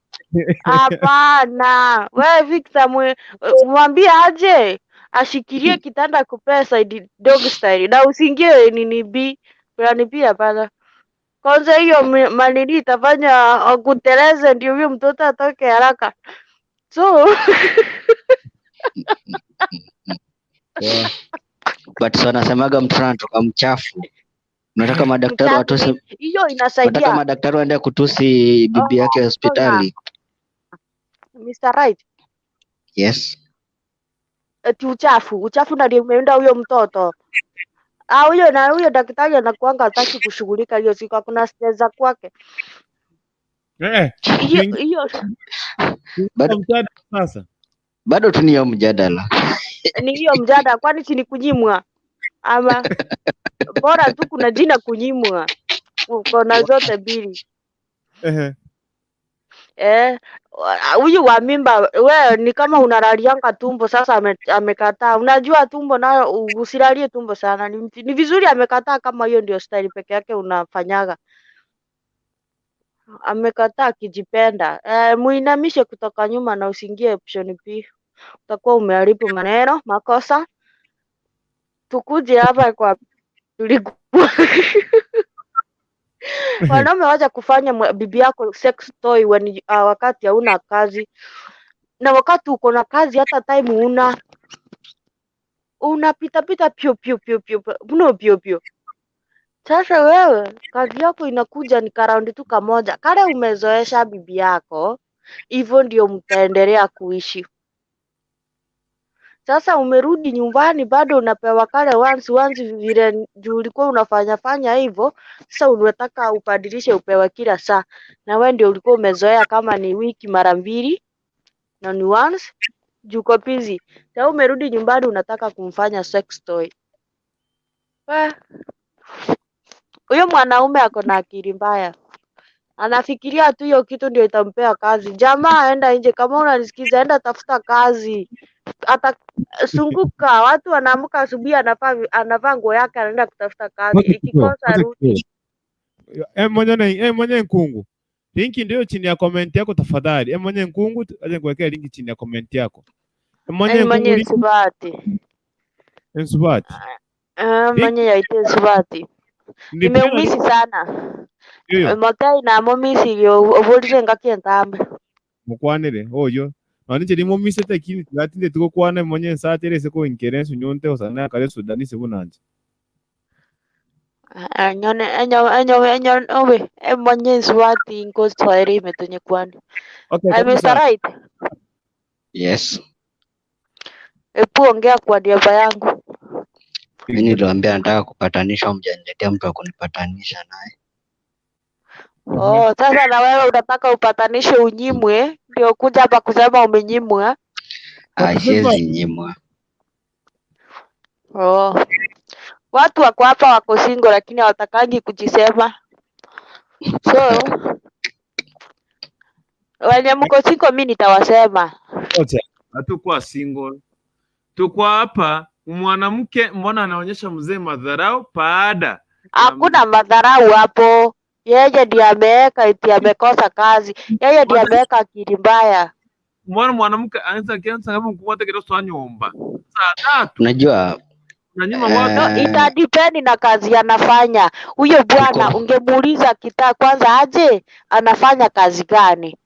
Hapana, we Victor mwambie aje ashikilie kitanda kupea side dog style na usiingie nini B plan B, hapana. Kwanza hiyo manini itafanya akuteleze ndio huyo mtoto atoke haraka. So yeah. But so nasemaga mtoto anatoka mchafu. Unataka madaktari watusi, hiyo inasaidia. Unataka madaktari waende kutusi bibi yake hospitali. Mr. Right. Yes. Eti uchafu ndio umeenda huyo mtoto. Ah, huyo na huyo daktari anakuanga hataki kushughulika hiyo siku, hakuna stress za kwake. Hiyo bado sasa. Bado tu ni hiyo mjadala. Ni hiyo mjadala, kwani si ni kunyimwa? Ama bora tu kuna jina kunyimwa. Uko na zote mbili. Eh, huyu wa mimba we ni kama unalalianga tumbo sasa, amekataa. Unajua tumbo nayo usilalie tumbo sana, ni vizuri amekataa, kama hiyo ndio style peke yake unafanyaga. Amekataa akijipenda. Eh, muinamishe kutoka nyuma na usiingie option B, utakuwa umeharibu maneno makosa. Tukuje hapa kwa tulikuwa wanaume, wacha kufanya bibi yako sex toy when wakati hauna kazi, na wakati uko na kazi hata time una unapita pita pio pio pio pio pio no pio pio. Sasa wewe kazi yako inakuja ni karaundi tu kamoja kale umezoesha bibi yako, hivyo ndio mtaendelea kuishi. Sasa umerudi nyumbani bado unapewa kale once once vile juu ulikuwa unafanya fanya hivyo. Sasa unataka ubadilishe upewe kila saa, na wewe ndio ulikuwa umezoea kama ni wiki mara mbili na ni once juu uko busy. Sasa umerudi nyumbani unataka kumfanya sex toy. We, huyo mwanaume ako na akili mbaya, anafikiria tu hiyo kitu ndio itampea kazi. Jamaa, enda nje, kama unanisikiza, enda tafuta kazi, ata sunguka. Watu wanaamka asubuhi, anavaa nguo yake, anaenda kutafuta kazi, Ngoja kidogo, ikikosa ngoja rudi. kidogo. Mwenye mwenye nkungu. Link ndio chini ya comment yako tafadhali. Mwenye nkungu, aje nikuwekea link chini ya comment yako. Mwenye nkungu Mwenye link Nsubati. Nsubati. Eh, mwenye yaite Nsubati. Nipeana Nimeumisi sana. hiyo. Motai namo misirio obulire ngaki entambe. Mukwanire oyo. Nani chiri mise tekini gatinde tukokwana mwenye nsatire se ko inkerensu nyonte osana kare sudanise bunanje. Nyone enyo enyo enyo owe emonye Nsubati nkoswairi imetonye kwani. Okay, Ay, karibu Mr. sana. Right, Yes, ebu ongea kwa niaba yangu. mi niliwaambia nataka kupatanishwa, mjaniletea mtu wa kunipatanisha naye. Oh, sasa na wewe unataka upatanishe unyimwe ndio kuja hapa kusema umenyimwa. Ah, siwezi nyimwa. Oh. Watu wako hapa wako single lakini hawatakangi kujisema. So wenye mko single mi nitawasema. Hatukuwa single, tuko hapa. Mwanamke mbona anaonyesha mzee madharau baada ya Hakuna madharau hapo. Yeye ndiye ameeka eti amekosa kazi. Yeye ndiye ameweka akili mbaya. mbona mwanamke anaweza kianza kama mkubwa hata nyumba saa 3 Unajua na nyuma watu No, itadepend na kazi anafanya. Huyo bwana ungemuuliza kitaa kwanza aje anafanya kazi gani?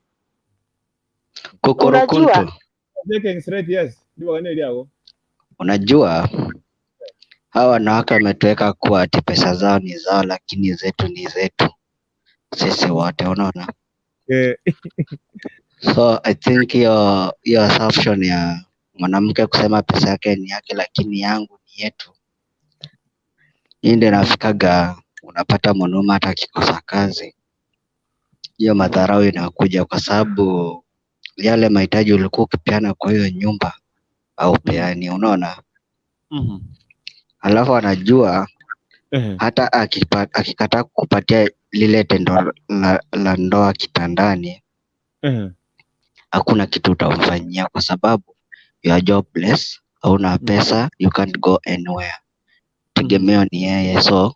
Unajua? Kukurukuntu, Taking straight, yes. Ndio wakani yako. unajua hawa wanawake wametuweka kuwa ati pesa zao ni zao, lakini zetu ni zetu sisi wote, unaona. Eh, So I think hiyo hiyo assumption ya mwanamke kusema pesa yake ni yake, lakini yangu ni yetu, hii ndio inafikaga, unapata mwanaume hata akikosa kazi, hiyo madharau inakuja kwa sababu yale mahitaji ulikuwa ukipeana kwa hiyo nyumba au peani, unaona. Alafu anajua hata akikataa kukupatia lile tendo la ndoa kitandani, hakuna kitu utamfanyia kwa sababu you are jobless, hauna pesa, you can't go anywhere, tegemeo ni yeye, so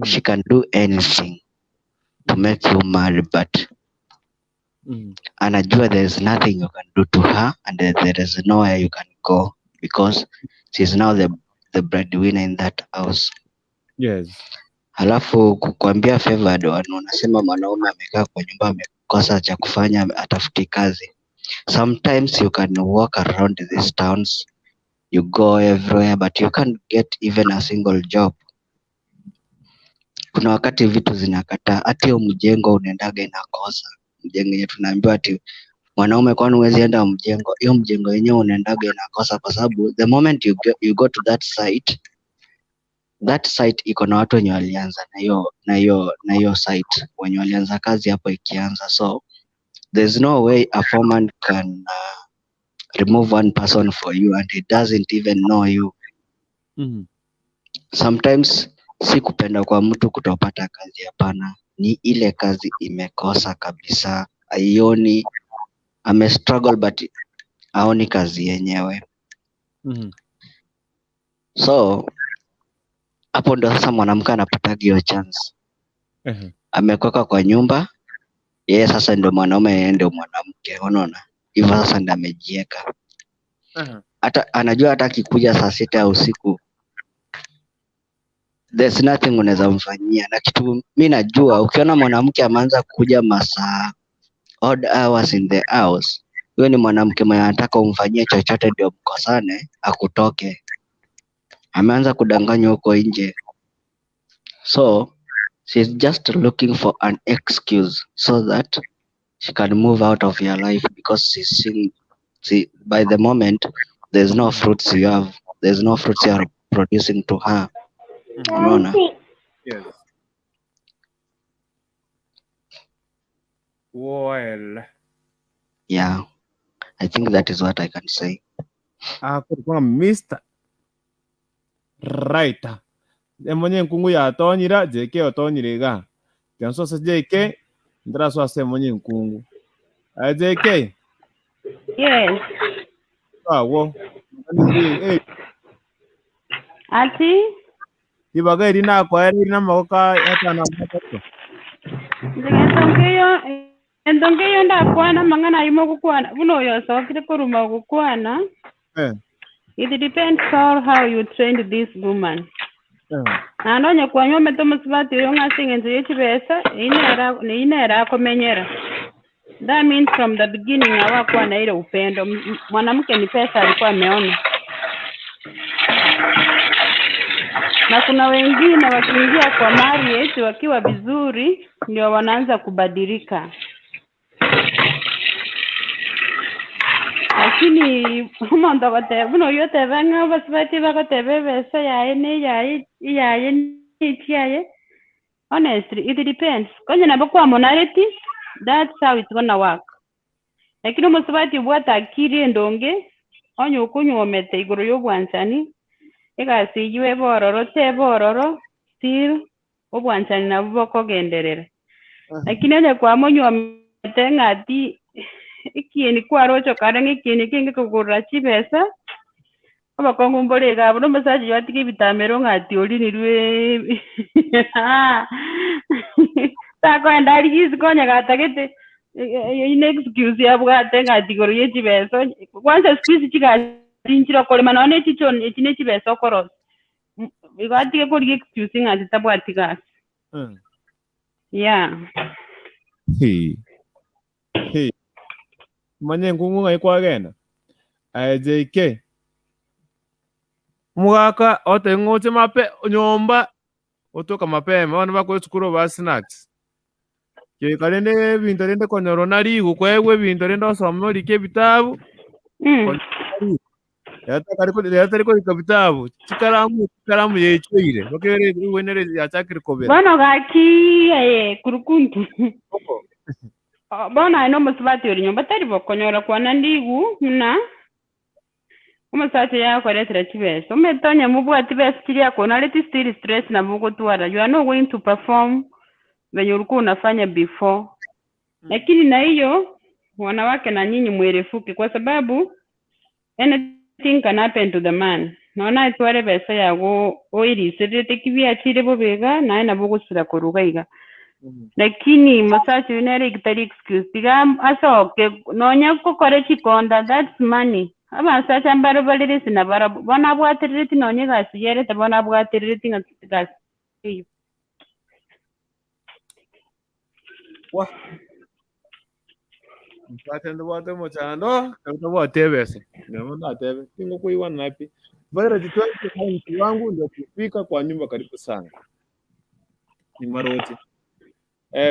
she can do anything to make you mad, but anajua there is nothing you can do to her and there is nowhere you can go because she's now the breadwinner in that house. Yes. Halafu kukuambia favored one, unasema mwanaume amekaa kwa nyumba amekosa cha kufanya, atafuti kazi. Sometimes you can walk around these towns, you go everywhere but you can't get even a single job. Kuna wakati vitu zinakataa, hata hiyo mjengo unaendaga inakosa mjengo yenye tunaambiwa ati mwanaume, kwani huwezi enda mjengo? Hiyo mjengo yenyewe unaendaga inakosa, kwa sababu the moment you go to that site, that site iko na watu wenye walianza na hiyo na hiyo na hiyo site, wenye walianza kazi hapo ikianza, so there's no way a foreman can remove one person for you and he doesn't even know you. Sometimes si kupenda kwa mtu kutopata kazi, hapana, ni ile kazi imekosa kabisa, aioni, ame struggle but haoni kazi yenyewe. So hapo ndo sasa mwanamke anapata hiyo chance, amekweka kwa nyumba, yeye sasa ndio mwanaume, yeye ndio mwanamke, unaona hivyo sasa ndio amejieka. Hata anajua hata akikuja saa 6 ya usiku there's nothing unaweza mfanyia. Na kitu mi najua, ukiona mwanamke ameanza kuja masaa odd hours in the house, huyo ni mwanamke mwenye anataka umfanyie chochote ndio mkosane akutoke. Ameanza kudanganywa huko nje, so she's just looking for an excuse so that she can move out of your life, because she's seeing, see, by the moment there's no fruits you have, there's no fruits you are producing to her. Unaona? Yes. Well, Yeah, I think that is what I can say. Kulikuwa Mr. Right. Emonye nkungu yatonyira JK otonyire iga. Tianso JK ndiraso ase emonye nkungu. JK. Yes. Awo. Ati Ibaga eri nakoera eri namagoko atano matatu. Ngentongeyo entongeyo ndakwana mang'ana aimo gukwana buno oyo osokire koruma gukwana. It depends on how you trained this woman. Nanonye kwanyomete omusubati oyo ng'ase eng'encho ya echibesa inera akomenyera. That means from the beginning hawakuwa na ile upendo. Mwanamke ni pesa alikuwa ameona. Na kuna wengine wakiingia kwa marriage wakiwa vizuri ndio wanaanza kubadilika. Lakini omonto goteba buna oywo oteba ng'a abasubati bagoteba ebesa yaye na eyaye eyaye na echiaye. Honestly, it depends. Konye nabo kwamonareti, that's how it's gonna work. Lakini omusubati obwate akiri endonge, onye okonyuomete igoro ya obwanchani, egasi eywo ebororo tebororo, still obwanchani nabo bokogenderera. Lakini onye kwamonyuomete ng'ati ekieni kwarocho kare ng'a ekieni kenge kogorora chibesa, abakongo mbore iga abwo omosacha oyo atige ebitamero ng'ati orinirwe takoenda arigie isiko onye gatagete ine excuse yabwate ng'ati igoro ya echibesa. Kwanza siku hizi chigasi nchire okorema nonya echicho echi na echibesa okorosia. Igo atige korigia excuse ng'ati tabwati gasi. Yeah. Hey. Hey. Manye nkungu ng'ai kwagenda. JK. Mugaka ote ng'oche mape nyomba otoka mapema bana bakwe sukuru ba snacks. Ke karende ebinto rende konyoro na rigu kwegwe ebinto rende osome orike ebitabu. Yatari ko bitabu chikaramu chikaramu yechoire bakere wenere yachakire kobera. Bono gaki kurukuntu. Bono aye omusubati ori nyomba tari bokonyora kwana ndigu muna omusacha yakoretera chibesa ometonya mubwati besa chiria konareti still stress na mugotwara. You are not going to perform venye ulikuwa unafanya before. Lakini na hiyo wanawake na nyinyi mwerefuke, kwa sababu anything can happen to the man. Naona itware besa yago oiriserete kibiachire bobega naye nabo gusira koruga iga. Lakini masachi unere ikitari excuse tiga asoke nonya kokore chikonda, that's money. Abasacha mbaro balire sina barabo bona bwatirire nonye gasi yerete bona bwatirire gasi. Wa Mpatendo bwate mochando kabisa bwatebese. Ndio ndatebe. Tingo kuiwa napi. Vaira jitweke wangu ndio kufika kwa nyumba karibu sana. Ni maroti.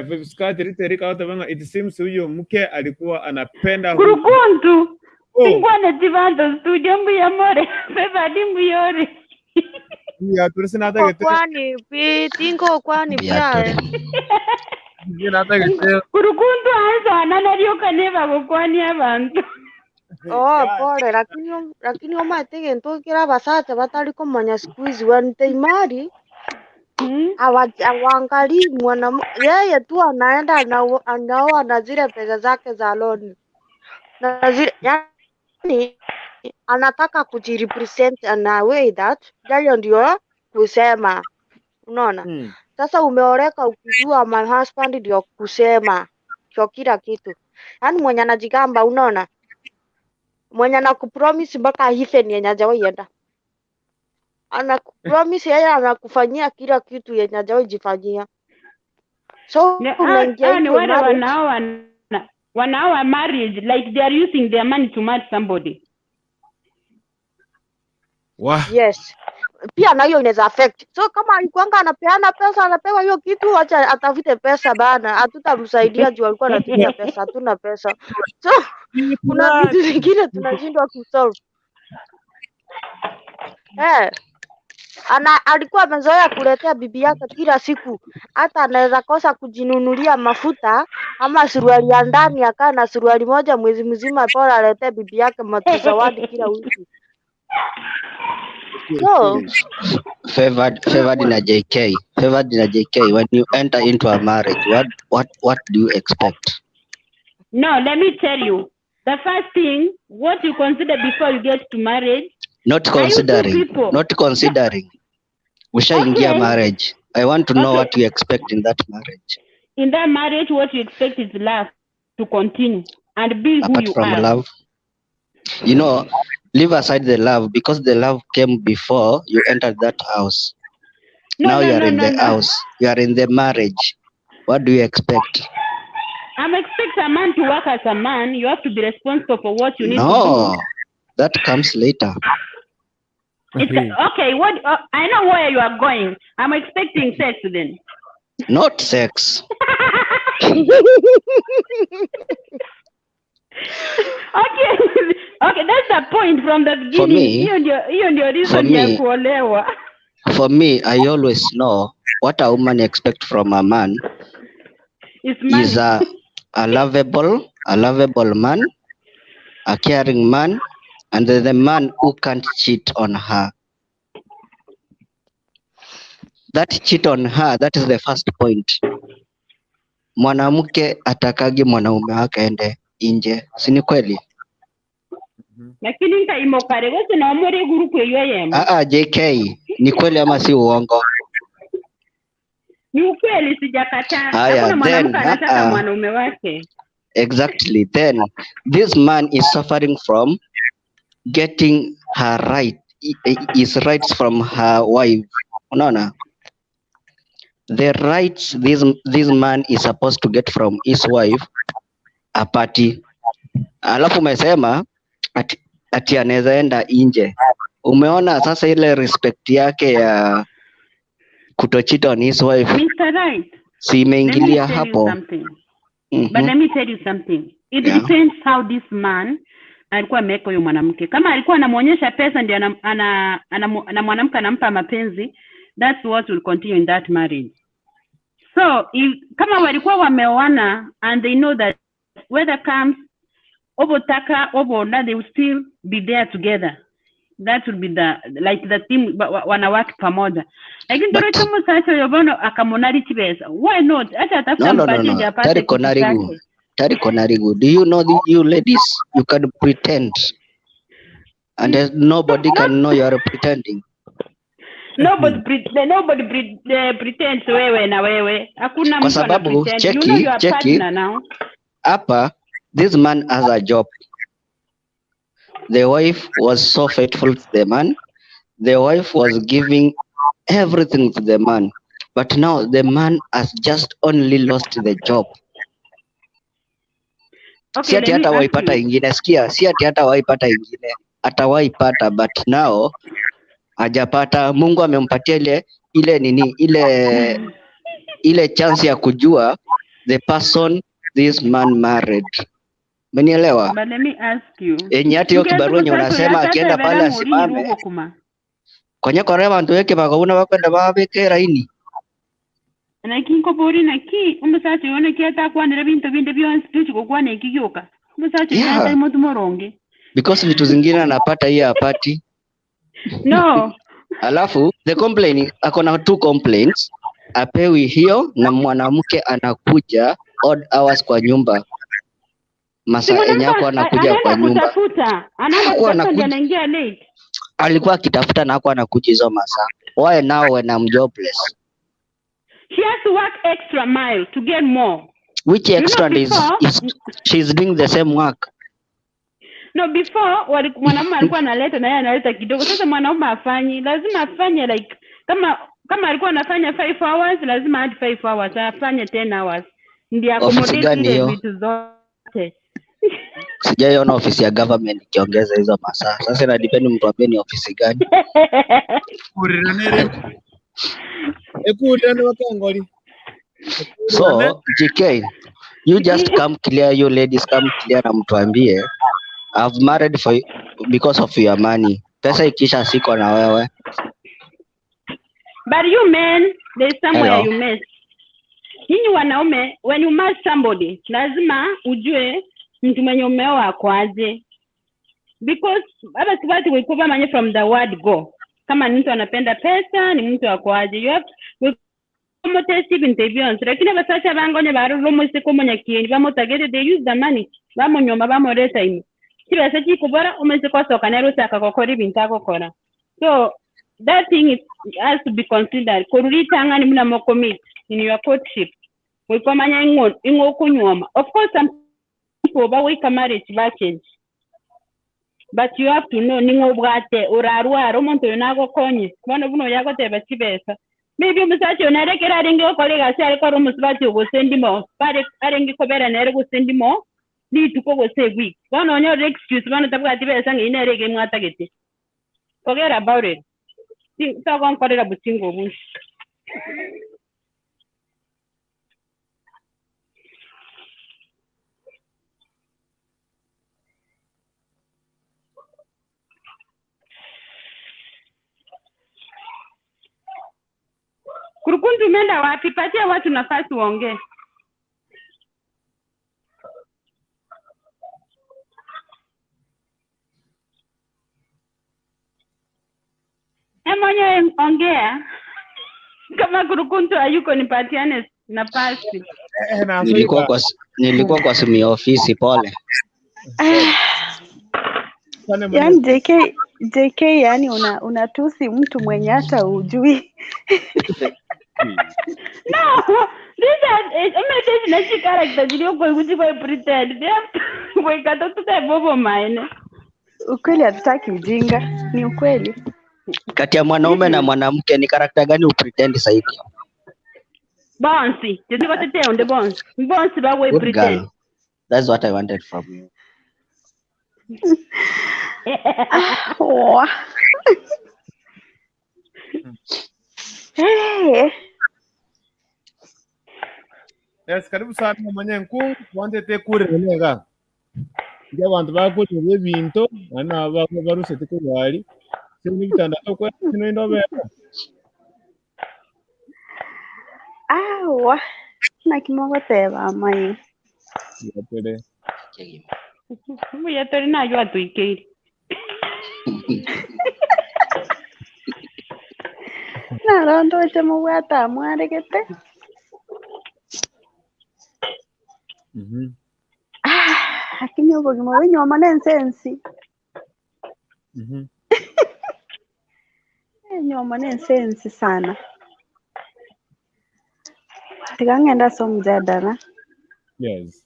Viskati riterika watu banga, it seems huyo mke alikuwa anapenda Kurukuntu. Singwane tivanto studio mbuya more. Beba dimbu yore. Ya turisi na hata Kwani pi tingo kwani pia. Kurukuntu anza ananarioka neva gokwani abantu. Oh, pole, lakini omate gento kira abasacha batari komanya siku hizi when they marry Hawaangalii mwanamke, yeye tu anaenda anaoa na zile pesa zake za loan na zile, yani anataka kujirepresent in a way that yeye ndio kusema, unaona? Sasa umeoleka ukijua my husband ndio kusema ndio kila kitu, yaani mwenye anajigamba, unaona, mwenye anakupromise mpaka heaven yenye hajawahi enda, anakupromise yeye anakufanyia kila kitu yenye hajawahi jifanyia, so unaingia Hao ni into wale marriage. Wanaoa marriage like they are using their money to marry somebody. Wah. Yes, pia na hiyo inaweza affect. So kama alikuanga anapeana pesa, anapewa hiyo kitu, acha atafute pesa bana, hatutamsaidia juu alikuwa anatumia pesa, hatuna pesa. So kuna vitu zingine tunashindwa kusolve. Eh, alikuwa amezoea kuletea bibi yake kila siku, hata anaweza kosa kujinunulia mafuta ama suruali ya ndani, akaa na suruali moja mwezi mzima, bora aletee bibi yake matuzawadi kila wiki. So Favored na JK. Favored na JK. When you enter into a marriage, what do you expect? No, let me tell you. The first thing, what you consider before you get to marriage, Not are you two considering. people? Not considering. Ushaingia Okay. marriage. I want to know Okay. what you expect in that marriage. In that marriage, what you expect is love to continue and be who Apart you from are. love, you know, leave aside the love because the love came before you entered that house. No, Now no, you are no, in no, the no. house. You are in the marriage. What do you expect? I'm expect a man to work as a man. You have to be responsible for what you need to do. No, that comes later. It's okay. What I know where you are going. I'm expecting sex then. Not sex. Okay, okay, that's the point from the For beginning. me, Hiyo ndio for reason ya me, kuolewa. for me, I always know what a woman expect from a man It's is money. a lovable man, a caring man, and the man who can't cheat on her. That cheat on her, that is the first point. Mwanamke atakagi mwanaume wake aende nje, si ni kweli? Lakini nkaimokare gose no muri group iyo yemo. Ah, JK, ni kweli ama si uongo? Ni ukweli, sijakataa. Haya, Hakuna then mwanamke anataka mwanaume wake. Exactly. Then this man is suffering from getting her right, his rights from her wife. Unaona? The rights this man is supposed to get from his wife apati. Alafu umesema ati anaweza enda nje. Umeona sasa ile respect yake ya kutocheat on his wife Mr. Right, si let me imeingilia tell you hapo? something. But let me tell you something. It Yeah. depends how this man alikuwa ameweka huyo mwanamke. Kama alikuwa anamuonyesha pesa ndio na mwanamke anampa mapenzi, that's what will continue in that marriage. So if, kama walikuwa wameoana and they know that whether comes obotaka obona, they will still be there together. That will be the like the team wanawake pamoja. Lakini But toro musacha yobono akamonari chibesa. Why not? Acha atafuta no, no, no, mpatie no. ndio apate Tariko kitu Narigu. chake. Tariko Narigu. Do you know you ladies, you can pretend and nobody can know you are pretending. Nobody pretends wewe na wewe. Hakuna Kwa mtu ana sababu pretend. You know cheki your cheki partner now. hapa, this man has a job. The wife was so faithful to the man. The wife was giving everything to the man. But now the man has just only lost the job. Si Okay, ati let me hata ask waipata you. ingine, sikia, si ati hata waipata ingine, atawaipata but now hajapata. Mungu amempatia ile nini ile chance ya kujua the person this man married. Umenielewa? But let me ask you. Enye hata hiyo Ngezi kibarua yenye musacha unasema oyo akienda pale atatebera muri asimame rugokuma. konye kore bantu beke bakabuna bakwenda babeke raini. Naki nkobori naki omusacha oyo naki atakwanire bintu binde byonsi tuchigokwana eki gioka. Omusacha oyo Yeah, atari motu moronge. because vitu zingine anapata hiyo hapati. No, Alafu the complaint, ako na two complaints, apewi hiyo na mwanamke anakuja odd hours kwa nyumba, Si masaa yenye mwanamke hakuwa anakuja anaenda kwa nyumba, kutafuta, anaenda hakuwa kutafuta ndio anakuja, anaingia late. alikuwa akitafuta na hakuwa anakuja hizo masaa. Why now when I'm jobless? She has to work extra mile to get more. Which You know, extra before is she's doing the same work. no before mwanamume alikuwa analeta na yeye analeta kidogo. Sasa mwanaume afanyi, lazima afanye like kama alikuwa anafanya 5 hours, lazima add 5 hours, afanye 10 hours ndio Ofisi accommodate gani ile hiyo? vitu zote. Sijaiona ofisi ya government ikiongeza hizo masaa. Sasa ina depend mtu ambie ni ofisi gani. Ekurirane wakangori. So GK, you just come clear, you ladies come clear na mtuambie I've married for because of your money. Pesa ikisha siko na wewe. But you men, there's somewhere Hello. you mess. Nyinyi wanaume, when you marry somebody, lazima ujue mtu mwenye umeoa akwaje. Because hapa si watu wikuwa manye from the word go. Kama ni mtu anapenda pesa, ni mtu akwaje. You have motesti bintu byonse, lakini abasacha bangonye barura omoiseke omonyakieni bamotagete, they use the money, bamonyoma bamoreta ime chibesa chikubora omoiseke osoka nere osaka gokora ebinto agokora. So that thing is, has to be considered. Korura itang'ani muna mocommit in your courtship, wikomanya ing'o okonywoma. Of course some people bawika marriage bachange, but you have to know ning'o obwate orarwara omonto oyo nagokonye bono buna oyo agoteba chibesa. Maybe omusacha oyo nere ekero arenge gokora egasi are kora omosubati gose ndimo bare arenge kobera nere gose ndimo rituko gose ewiki, bono onyorire excuse bono tabwati besa ng'ai nere ege mwatagete. Forget about it. Togonkorera butingo obusi. Kurukundu umeenda wapi? Patia watu nafasi waongee. Mwenyewe ongea. Kama Kurukundu hayuko nipatiane nafasi. Nilikuwa kwa simu ya ofisi, pole. Yaani JK yani unatusi mtu mwenye hata hujui. No, these are umetezi na chi character ziliyoko kuti kwa pretend. They have to weka to the bobo mine. Ukweli hatutaki ujinga, ni ukweli. Kati ya mwanaume na mwanamke ni karakta gani upretend zaidi? Bonsi, tete tete onde bonsi. Bonsi ba we Good pretend. girl. That's what I wanted from you. Wa. Hey. Yes, karibu sana mwenye nkungu wandete kurenega. Nje abantu bakurira ebintu ana barusete kubali. Sino bitandatu kwa sino indobera. Awa. Nakimogoteba amayi. Yapere. Mbuya tori nayo atuikeire. Narondoche mobwate mwaregete. Lakini obogima bw'enyoma n'ensensi. Enyoma n'ensensi sana. Tigang'enda ase omujadala. Yes.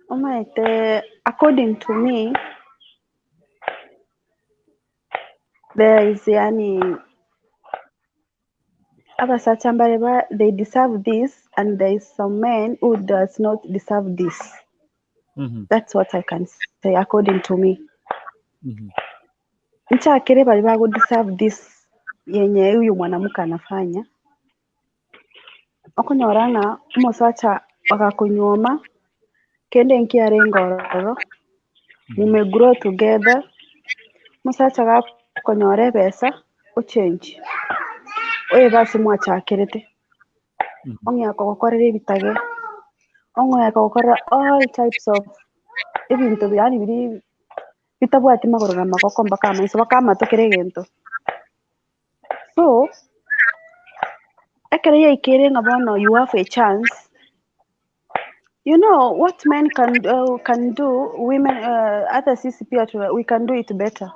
Omaete, according to me, there is yani abasacha mbare ba they deserve this and there is some men who does not deserve this. That's what I can say according to me. Nchakere bali bago deserve this yenye huyu mwanamke anafanya. Okonyorana omosacha bakakunyoma kende nkiare ngororo mume grow together musacha gakonyora ebesa ochange oye basi mwachakirete ong'eaka gokorera ebitage ong'eaka gokorera all types of ebinto yani biri bitabwati magoro na magoko mpaka amaiso mpaka amatokere egento. So ekere yaikere ng'a bono you have a chance. You know what men can do, women hata sisi pia we can do it better.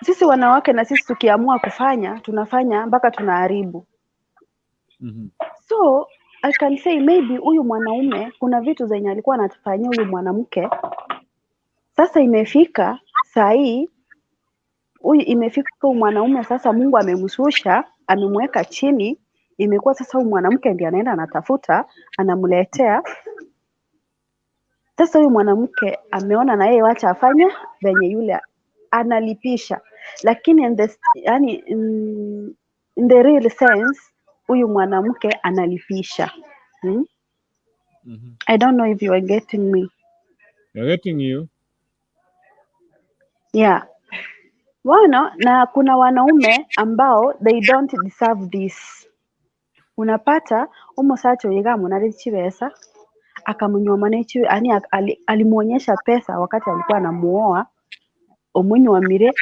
Sisi wanawake na sisi tukiamua kufanya tunafanya mpaka tunaharibu. So I can say maybe huyu mwanaume kuna vitu zenye alikuwa anatufanyia huyu mwanamke, sasa imefika saa hii huyu imefika huyu mwanaume sasa, Mungu amemshusha, amemweka chini, imekuwa sasa huyu mwanamke ndiye anaenda anatafuta, anamletea. Sasa huyu mwanamke ameona na yeye wacha afanye venye yule analipisha, lakini in the, yani, in the real sense huyu mwanamke analipisha. Hmm? I don't know if you are getting me. We're getting you. Yeah. Wana, na kuna wanaume ambao they don't deserve this. Unapata omusacha oyo iga amunarire chibesa akamunywoma nechi yani alimuonyesha pesa wakati alikuwa anamuoa omunywomire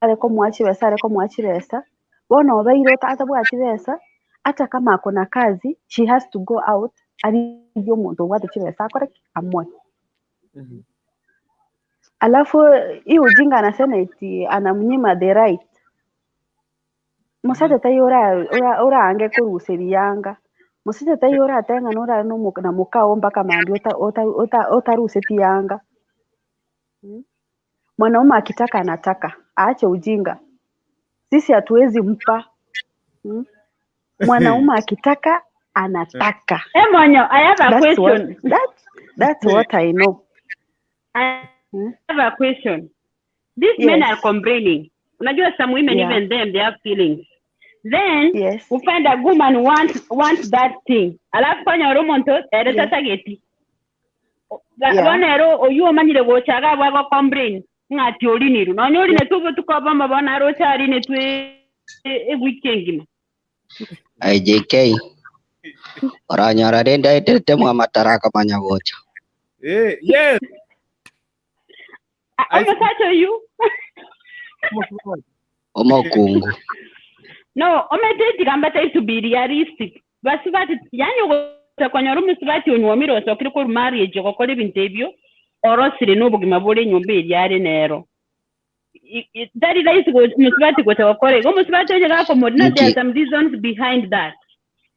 areko mwa chibesa areko mwa chibesa bono obeire atabwa chibesa hata kama ako na kazi she has to go out arigie omonto obwate chibesa akore ki? Amwe. Alafu hii ujinga anasema eti anamnyima the right. Musacha tai ora uraange kurusiria yanga musacha tai urateng'ana ora na mukao mpaka mambi utarusitie yanga. Mwanaume akitaka anataka, aache ujinga, sisi hatuwezi mpa. Mwanaume akitaka anataka. Hey, Monyo, I have a That's what, question. that's what I know. I have a question. These men are complaining. Unajua some women even them they have feelings. Then you find a woman want that thing. Alafu fanya oromonto ere tatageti. Bono ero oyu omanyire gochaga bwago complain ng'ati oriniru. Nonya orine tubo tukoba mabona arocha arine tu e wiki engima. IJK oranyora rende aetete mwamatara akamanya gocha. Eh, yes. Omusacha oyu Omokungu. No, omete tigamba to be realistic. Basibati yani ogotakonyora omusibati onywomire osokire koru marriage ogokora ebinto ebio orosire n'obogima bore enyomba eria are nero. Tari rahisi musibati gocha gokora igo omusibati onye gakomorina there are Nki some reasons behind that.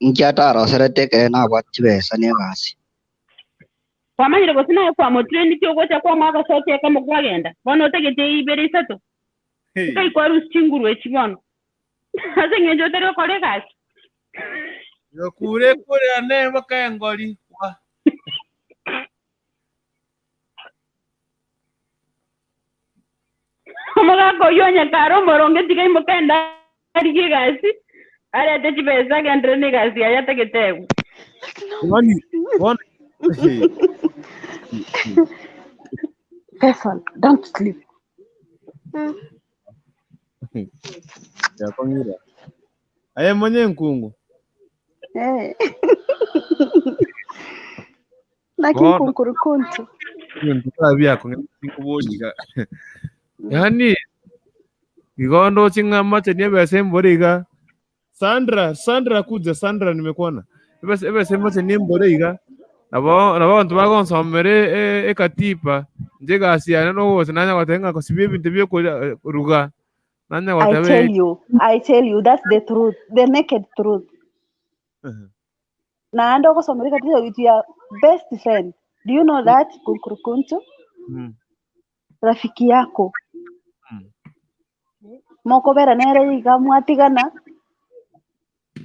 nki ataroserete ekere nabwate chibesa na egasi. Kwamanyire gose naye kwamotrainiti ogocha kwamwa agasoki ekemo kwagenda bono otagete ibere isato nkai kwarusia chinguru echi bono ase eng'encho otari gokora egasi. Kure kure ane bakengori. Wa. Omogaka oywo onye kare omoronge tiga imokenda arigie egasi arete chibesa agendere na egasi yaye atagete egwe. Boni, boni. Faisal, don't sleep. Yakongira. Aye mwenye nkungu. Eh. Bono Nakinkunkurukuntu. byako ngikubojiga. Yani igondo ching'ama chenye ebesa embore iga. Sandra, Sandra kuja, Sandra nimekuona. Ebesa embore chenye embore iga. Nabo nabo bantu bagonsomere ekatipa nje egasi yane nogose nanya gotenga kosibia ebinto byokuria ruga nanya I gotebe tell you, I tell you, that's the truth, the naked truth. Naanda ogosomera katiba with your best friend. Do you know that kunkurukuntu? Rafiki yako mokobera nere iga mwatigana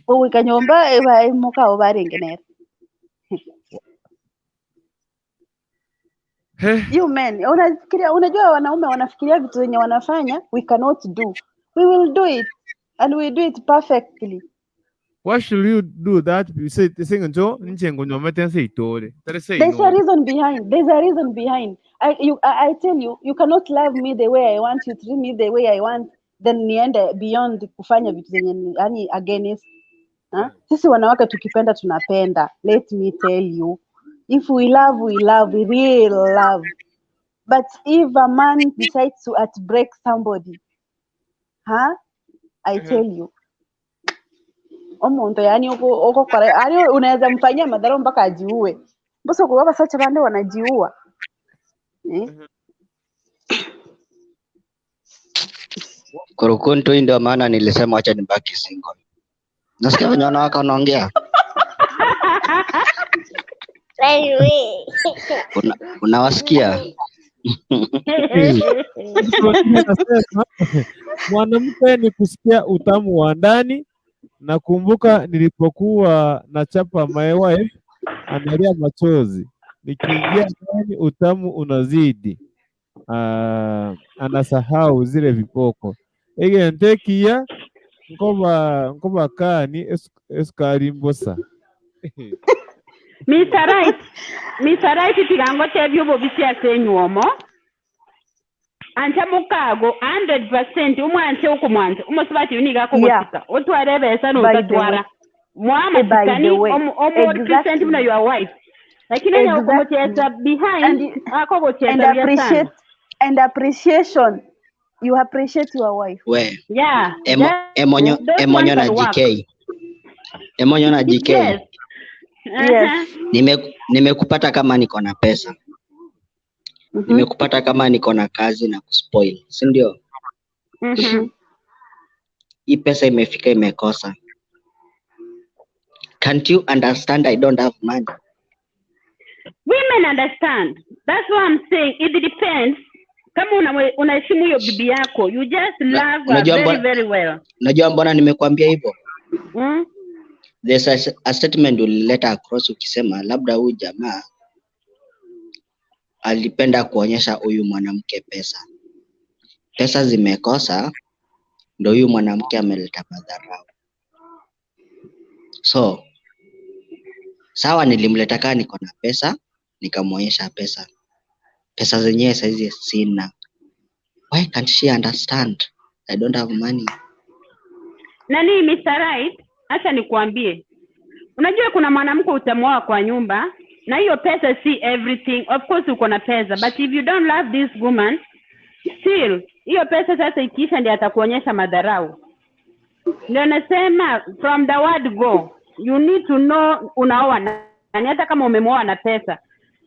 ogoika nyomba eba mokao barenge nere. You men, unafikiria, unajua wanaume wanafikiria vitu zenye wanafanya we cannot do. We will do it and we do it perfectly. Why should you do that? You say njo nche ngonyomete nse itore. Tare say There's no. a reason behind. There's a reason behind. I tell you, you cannot love me the way I want you, treat me the way I want, then niende beyond kufanya vitu zenye yani against. Ha? Sisi wanawake tukipenda tunapenda. Let me tell you. If we love, we love, we real love. But if a man decides to heartbreak somebody, Ha? I tell you. Omuntu yani uko kora yani unaweza mfanyia madhara mpaka ajiue. Mboso kwa basacha bande wanajiua. Eh? Kurukuntu, hii ndio maana nilisema wacha nibaki single. Nasikia venye wanawake wanaongea. Unawasikia? Nasema mwanamke ni kusikia utamu wa ndani. Nakumbuka nilipokuwa nachapa my wife analia machozi, nikiingia ndani utamu unazidi. Anasahau zile viboko egentekia nkoba kani esukari mbosa. Mr. Right, Mr. Right tigango tebyo bisia senywomo anja mukago 100% umwanche ukumwanche umusubati uniga kugusika otware besa By the way. notatwara mwama By the tikani way. omo present muna Exactly. your wife lakini nya ukumucheza behind And akogocheza and bia sana. appreciate and appreciation. You appreciate your wife. We, Yeah, Emonyo, those Emonyo ones na can work. GK. Emonyo na GK. Yes. Yes. Nimekupata kama niko na pesa. Nimekupata kama niko na kazi na kuspoil, si ndio? Hii pesa imefika imekosa. Can't you understand I don't have money? Women understand. That's what I'm saying. It depends. Kama unaheshimu hiyo bibi yako, you just love her Unajua very mbona, very well. unajua mbona nimekuambia hivyo? Mm? There's a statement ulileta across ukisema labda huyu jamaa alipenda kuonyesha huyu mwanamke pesa. Pesa zimekosa, ndo huyu mwanamke ameleta madharau. So, sawa nilimleta kaa niko na pesa, nikamwonyesha pesa. Pesa zenyewe saizi sina. Why can't she understand? I don't have money. Nani Mr. Right, acha nikuambie. Unajua kuna mwanamke utamwoa kwa nyumba na hiyo pesa si everything. Of course uko na pesa, but if you don't love this woman, still hiyo pesa sasa ikiisha ndiyo atakuonyesha madharau. Ndio nasema from the word go, you need to know unaoa nani, hata kama umemwoa na pesa.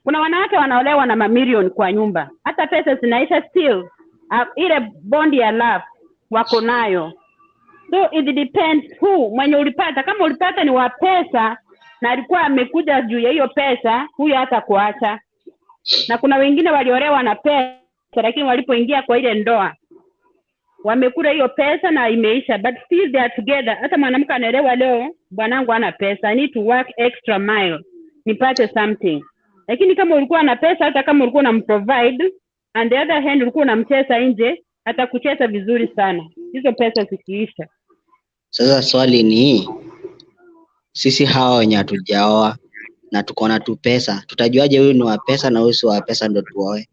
Kuna wanawake wanaolewa na mamilioni kwa nyumba, hata pesa zinaisha, still ile bond ya love wako nayo. So it depends who mwenye ulipata. Kama ulipata ni wa pesa na alikuwa amekuja juu ya hiyo pesa, huyo hata kuacha. Na kuna wengine waliolewa na pesa, lakini walipoingia kwa ile ndoa wamekula hiyo pesa na imeisha, but still they are together. Hata mwanamke anaelewa leo, bwanangu hana pesa, I need to work extra mile nipate something. Lakini kama ulikuwa na pesa, hata kama ulikuwa unamprovide, and the other hand ulikuwa unamcheza nje, atakucheza vizuri sana hizo pesa zikiisha. Sasa swali ni sisi hawa wenye hatujaoa na tuko na tu pesa, tutajuaje huyu ni wa pesa na huyu si wa pesa ndo tuoe?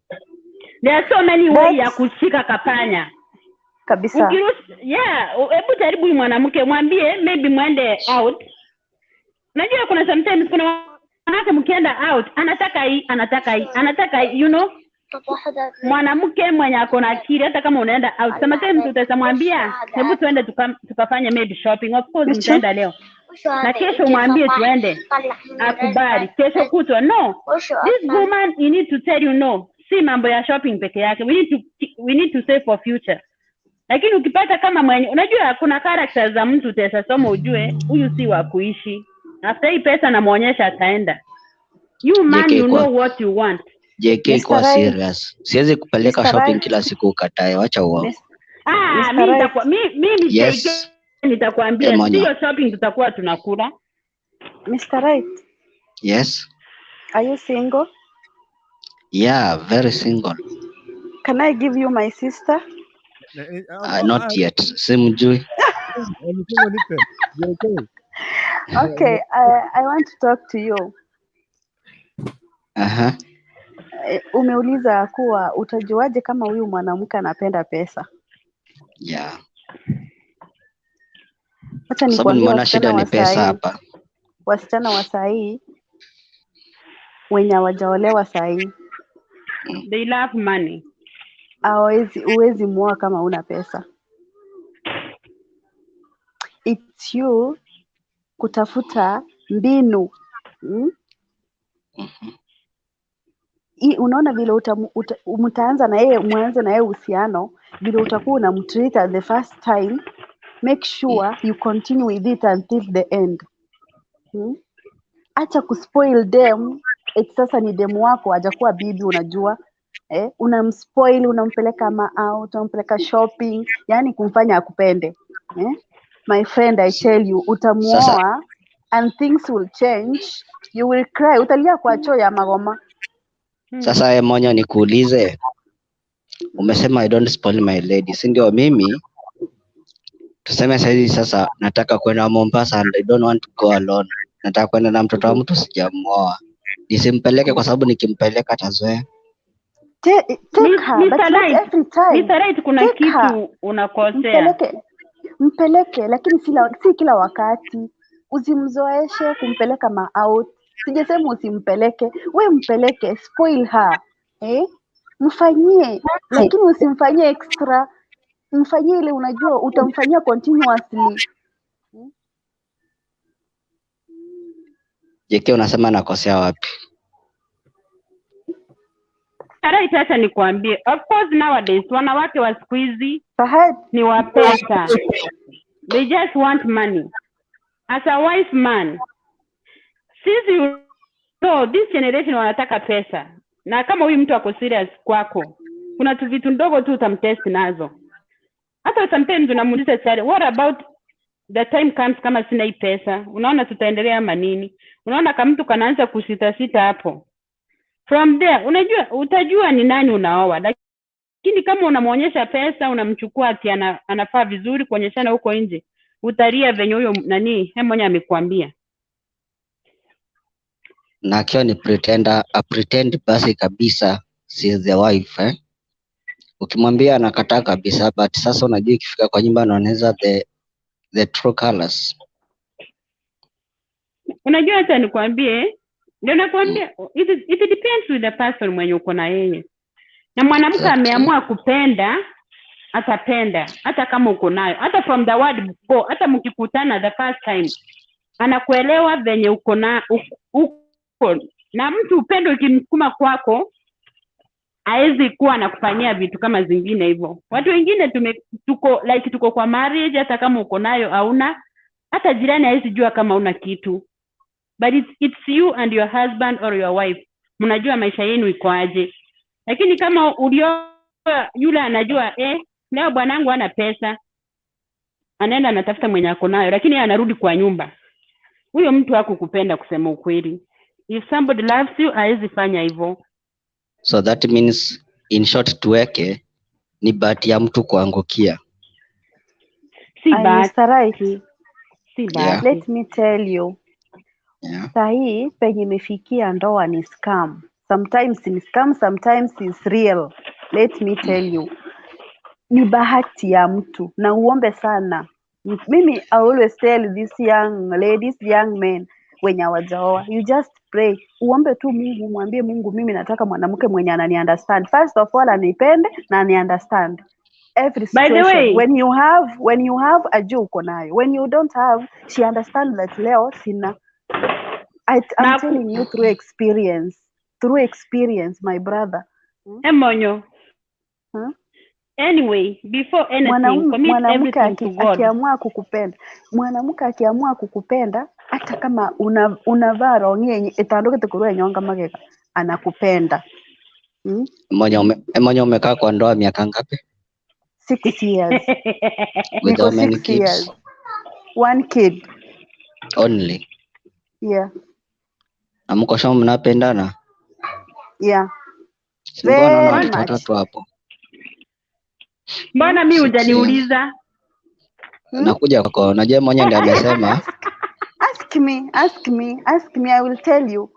There are so many way ya kushika kapanya kabisa. Yeah, hebu jaribu huyu mwanamke mwambie maybe mwende out. Unajua kuna sometimes kuna wanawake mkienda out anataka hii, anataka hii, anataka hii, you know. Mwanamke mwenye ako na akili hata kama unaenda out sometimes utamwambia hebu tuende tukafanye maybe shopping. Of course mtaenda leo na kesho mwambie tuende, akubali. Kesho kutwa no, this woman you need to tell you no, si mambo ya shopping peke yake, we need to save for future. Lakini ukipata kama mwenye, unajua kuna characters za mtu utaweza soma ujue huyu si wa kuishi. After hii pesa namuonyesha ataenda. You man, JK you kwa know what you want. JK Mr. kwa Right. serious. Siwezi kupeleka Mr. shopping Right. kila siku ukatae, wacha uongo. Ah, Mr. mi Right. nitakuwa mimi Yes. JK nitakwambia Emonyo. sio shopping tutakuwa tunakula. Mr. Right. Yes. Are you single? Yeah, very single. Can I give you my sister? Not yet. Simjui. Mfungo nipe. JK. Okay, I want to talk to you. Aha. Umeuliza kuwa utajuaje kama huyu mwanamke anapenda pesa. Yeah. Wacha Sababu nikwambie, nimeona wasichana shida wa ni pesa saa hii, hapa. wasichana wa saa hii wenye hawajaolewa saa hii They love money. hawawezi, huwezi muoa kama una pesa. It's you kutafuta mbinu. Unaona vile mtaanza na yeye, mwanze na yeye uhusiano, vile utakuwa unamtreat at the first time, make sure you continue with it until the end. Acha kuspoil dem, eti sasa ni demu wako hajakuwa bibi, unajua unamspoil, unampeleka ma out, unampeleka shopping, yani kumfanya akupende. My friend, I tell you, Sasa utamuoa and things will change, you will cry, utalia kwa choo ya magoma. Sasa Emonyo, nikuulize, umesema I don't spoil my lady, si ndio? Mimi tuseme saizi sasa nataka kwenda Mombasa and I don't want to go alone, nataka kwenda na mtoto wa mtu sijamuoa, nisimpeleke kwa sababu nikimpeleka atazoea. Take her, but Mr. not Right, every time. Mr. Right, kuna Take her. kitu unakosea. Mpeleke, lakini si kila wakati. Usimzoeshe kumpeleka ma out. Sijasema usimpeleke, we mpeleke, spoil her. Mfanyie, lakini usimfanyie extra. Mfanyie ile unajua utamfanyia continuously. JK, unasema nakosea wapi? Right, acha nikuambie. Of course nowadays wanawake wa siku hizi Fahad, ni wa pesa. They just want money. As a wise man, sisi you know, this generation wanataka pesa. Na kama huyu mtu ako serious kwako, kuna tu vitu ndogo tu utamtest nazo. Hata sometimes unamuuliza chale, what about the time comes kama sina hii pesa, unaona tutaendelea ama nini? Unaona kama mtu kanaanza kusita sita hapo. From there unajua utajua ni nani unaoa, lakini kama unamuonyesha pesa, unamchukua ati anafaa vizuri kuonyeshana huko nje, utalia venye huyo nani mwenye amekuambia. Na akiwa ni pretender, a pretend basi kabisa she is the wife eh? Ukimwambia anakataa kabisa, but sasa unajua ikifika kwa nyumba anaonyesha the true colors. Unajua, hata nikwambie, ndio nakwambia it depends with the person mwenye uko na yeye. Na mwanamke ameamua kupenda, atapenda hata kama uko nayo, hata from the word go, hata mkikutana the first time anakuelewa venye uko na uko na mtu. Upendo ukimsukuma kwako, haezi kuwa anakufanyia vitu kama zingine hivyo. Watu wengine tuko like tuko kwa marriage, hata kama uko nayo hauna, hata jirani haezi jua kama una kitu, but it's you and your husband or your wife, mnajua maisha yenu iko aje. Lakini kama ulio yule anajua leo bwanangu hana pesa, anaenda anatafuta mwenye ako nayo, lakini yeye anarudi kwa nyumba, huyo mtu hakukupenda kusema ukweli. If somebody loves you, haezi fanya hivyo. So that means in short, tuweke ni bahati ya mtu kuangukia. Si Ay, bahati, Mr. Right, si Yeah. bahati. let me tell you, Yeah. sahii penye imefikia ndoa ni scam. Sometimes ni scam, sometimes is real. Let me tell you, ni bahati ya mtu na uombe sana. Mimi I always tell these young ladies, young men wenye hawajaoa, you just pray, uombe tu Mungu, mwambie Mungu, mimi nataka mwanamke mwenye anani understand. First of all anipende na ani understand every By the situation. way, When you have ajue uko nayo, when you don't have, she understand that leo sina. I'm na telling you through experience, my brother. Emonyo. Huh? Anyway, before anything, commit Mwanamke everything to God. Akiamua kukupenda, mwanamke akiamua kukupenda, hata kama unavaa rongi yenye itandukite kurua nyonga magega, anakupenda. Emonyo, umekaa kwa ndoa miaka ngapi? 6 years. With Niko how many six kids? years. One kid. Only. Yeah. Na mko sure mnapendana? Yeah. Si mbona naona Very watoto much. watatu hapo? Mbona mi 6 years. hujaniuliza? Nakuja kwako. Unajua mwenye ndiye amesema. Ask me, ask me, ask me, I will tell you.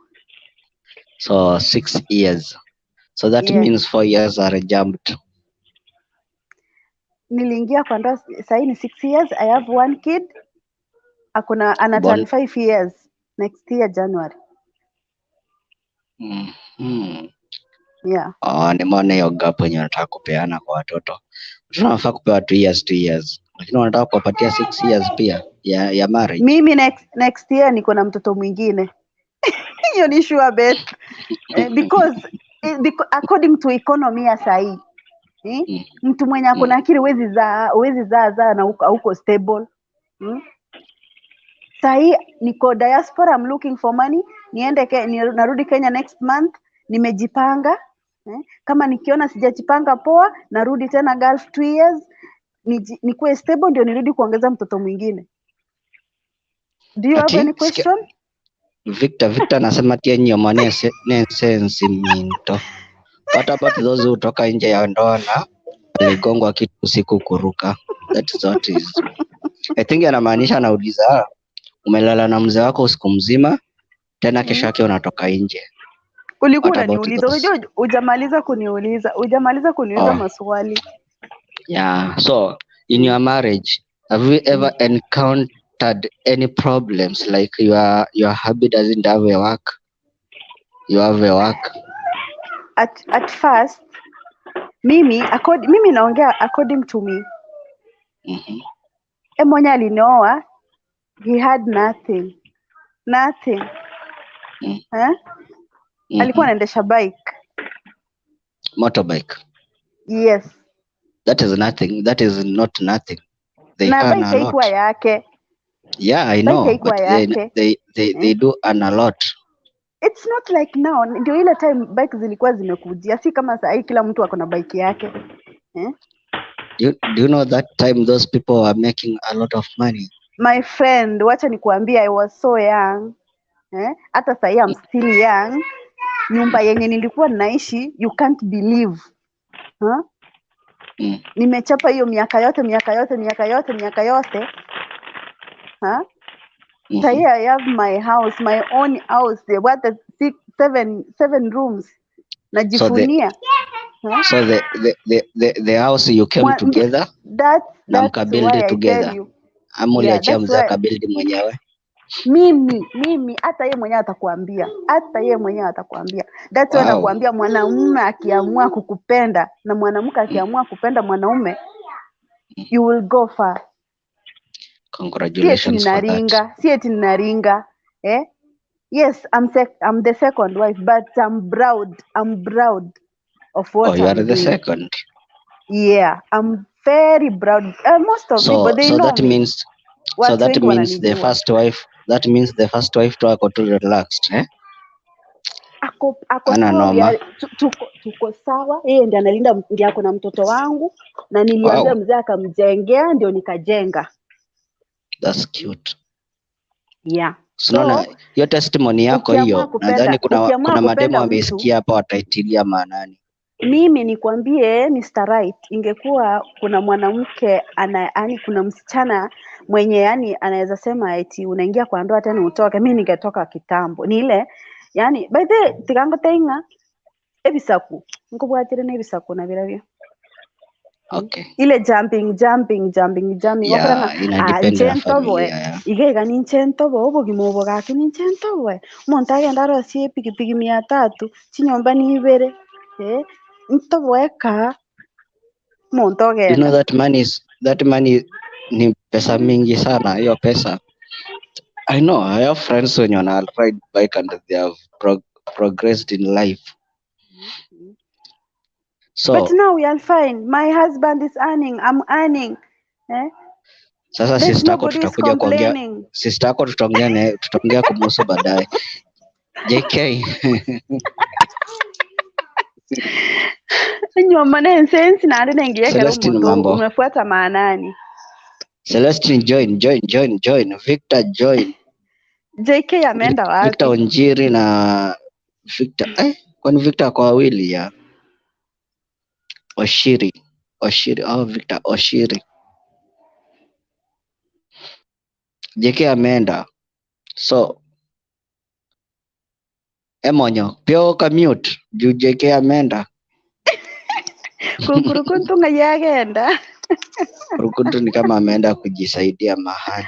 So 6 years. So that Yeah. means 4 years are jumped. Niliingia kwa ndoa sahii ni 6 years. I have one kid. Akona ana turn 5 years next year January. Yeah. Oh, nimeona hiyo gap yenye wanataka kupeana kwa watoto. Watoto wanafaa kupewa 2 years, 2 years. Lakini wanataka kuwapatia 6 years pia ya marriage. Mimi next year niko na mtoto mwingine. Hiyo ni sure bet. Because according to economy ya sahii, eh? Mtu mwenye ako na akili huwezi zaa na hauko stable. Sahii niko diaspora, I'm looking for money, niende narudi Kenya next month, nimejipanga. Kama nikiona sijajipanga poa, narudi tena Gulf 2 years, nikuwe stable ndio nirudi kuongeza mtoto mwingine. Do you have any Ati sikia, question? Victor anasema tia nyoma nonsense minto. What about those who toka nje ya ndoa na waligongwa kitu usiku kuruka? That is what is. I think anamaanisha, anauliza umelala na mzee wako usiku mzima tena kesho yake unatoka nje. Ulikuwa What about unaniuliza, those? unajua hujamaliza kuniuliza Oh. maswali. Yeah. So in your marriage, have you ever encountered any problems like your hubby doesn't have a work, you have a work? At first mimi naongea according to me. Mwenye alinioa, he had nothing. Nothing. Eh? Alikuwa anaendesha bike. Motorbike. Yes. That is nothing. That is not nothing. They Na earn bike a haikuwa lot. yake. Yeah, I Bike know, haikuwa but yake. they do earn a lot. It's not like now. Ndio ile time bike zilikuwa zimekujia, si kama saa hii kila mtu ako na bike yake. Eh? Do you know that time those people were making a lot of money? My friend, wacha nikuambie, I was so young. Eh? Hata saa hii I'm still young. Nyumba yenye nilikuwa naishi, you can't believe. Huh? Nimechapa hiyo miaka yote, miaka yote, miaka yote, miaka yote. Huh? Sahii I have my house, my own house. What the 6, 7 rooms. Najivunia. Huh? So the house you came together na That's mkabuild why I tell together. you. Ama Yeah, uliachia that's mzee why akabuild mwenyewe? mimi hata yeye mwenyewe atakuambia, hata yeye mwenyewe atakuambia. That's why Wow. nakuambia mwanamume akiamua kukupenda na mwanamke akiamua kupenda mwanaume, you will go far. Si eti Congratulations for that. ninaringa, si eti ninaringa. Eh? Yes, I'm the second wife, but I'm proud. I'm proud of what Oh, you are I'm the doing. second. Yeah, I'm very proud. Most of people, they So know that me. means so Watu that wengi means the wananijua. first wife, that means the first wife tu ako tu relaxed, eh? Ako Ana sawa, noma. tuko sawa. Yeye ndiye analinda, ndiye ako na mtoto wangu, na niliambia Wow. mzee akamjengea, ndio nikajenga. That's cute. Yeah. So, unaona So hiyo testimony yako ukiamua hiyo, nadhani kupenda, kuna ukiamua mademo kupenda mtu, wameisikia hapa wataitilia maanani. mimi nikwambie Mr. Right, ingekuwa kuna mwanamke yani kuna msichana mwenye yani anaweza sema eti unaingia kwa ndoa tena utoke, mimi ningetoka kitambo. Ni ile yani by the way, tigango tenga ebisaku nkubwatire n'ebisaku na birabyo. Okay. Ile jumping jumping jumping jumping wakoranga Yeah, ina depend na nche ntoboe familia ya. igaiga ninche ntoboe obogima obo gaki ninche ntoboe omonto agenda arosie epikipiki 300 chinyomba ni ibere ntoboe ka omonto You know ogenda. that money is that money ni pesa mingi sana hiyo pesa. I know I have friends wenye wana ride bike and they have progressed in life. So But now we are fine. My husband is earning, I'm earning. Eh? Sasa There's sister yako nobody is tutakuja kuongea, complaining. sister yako tutaongea naye, tutaongea kumhusu baadaye. JK. Nyoma nonsense na ndine ngiye kero Celestine muntu mambo. umefuata maanani. Celestine join join join join. Victor join. JK ameenda wapi? Victor Onjiri na Victor kwani Victor kwa wawili ya Oshiri. Oshiri, oh Victor Oshiri. JK ameenda. So Emonyo, pia uka mute juu JK ameenda. Kukurukuntu ngayagenda. Kurukuntu ni kama ameenda kujisaidia mahali.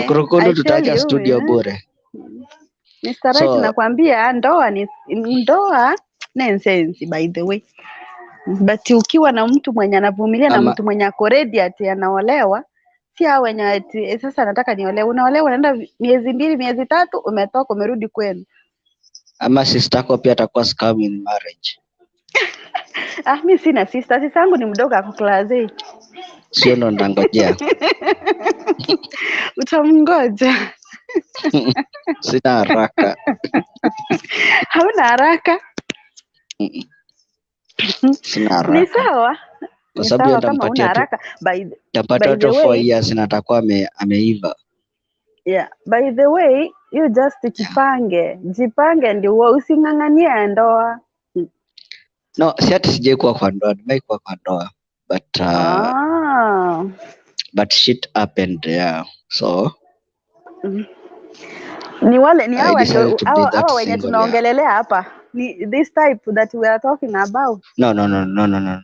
Kurukuntu I tell tutaacha you, studio bure. Mr. Right, So nakwambia ndoa ni ndoa nonsense by the way. But ukiwa na mtu mwenye anavumilia na Ama mtu mwenye ako ready ati anaolewa, si hao wenye ati sasa nataka niolewe. Unaolewa, unaenda miezi 2 miezi 3, umetoka umerudi kwenu. Ama sister yako pia atakuwa scam in marriage. Ah, mi sina sister, sister yangu ni mdogo, ako class 8. Sio ndo ndangojea. Utamngoja? Sina haraka. Hauna haraka? Mm-mm. Sina Ni haraka. sawa, Kwa ni sababu hiyo sawa kama huna nitampatia tu haraka. By the, nitampatia by the tu 4 way, years na atakuwa ameiva. yeah, by the way, you just jipange, jipange ndio using'ang'anie ndoa. No, si ati sijai kuwa kwa ndoa, nimewai kuwa kwa ndoa. But Ah. but shit happened, yeah. So Ni wale ni I hawa decided ndio to be hawa that hawa wenye single, yeah. tunaongelelea hapa. Ni this type that we are talking about. No, no, no, no, no, no, no.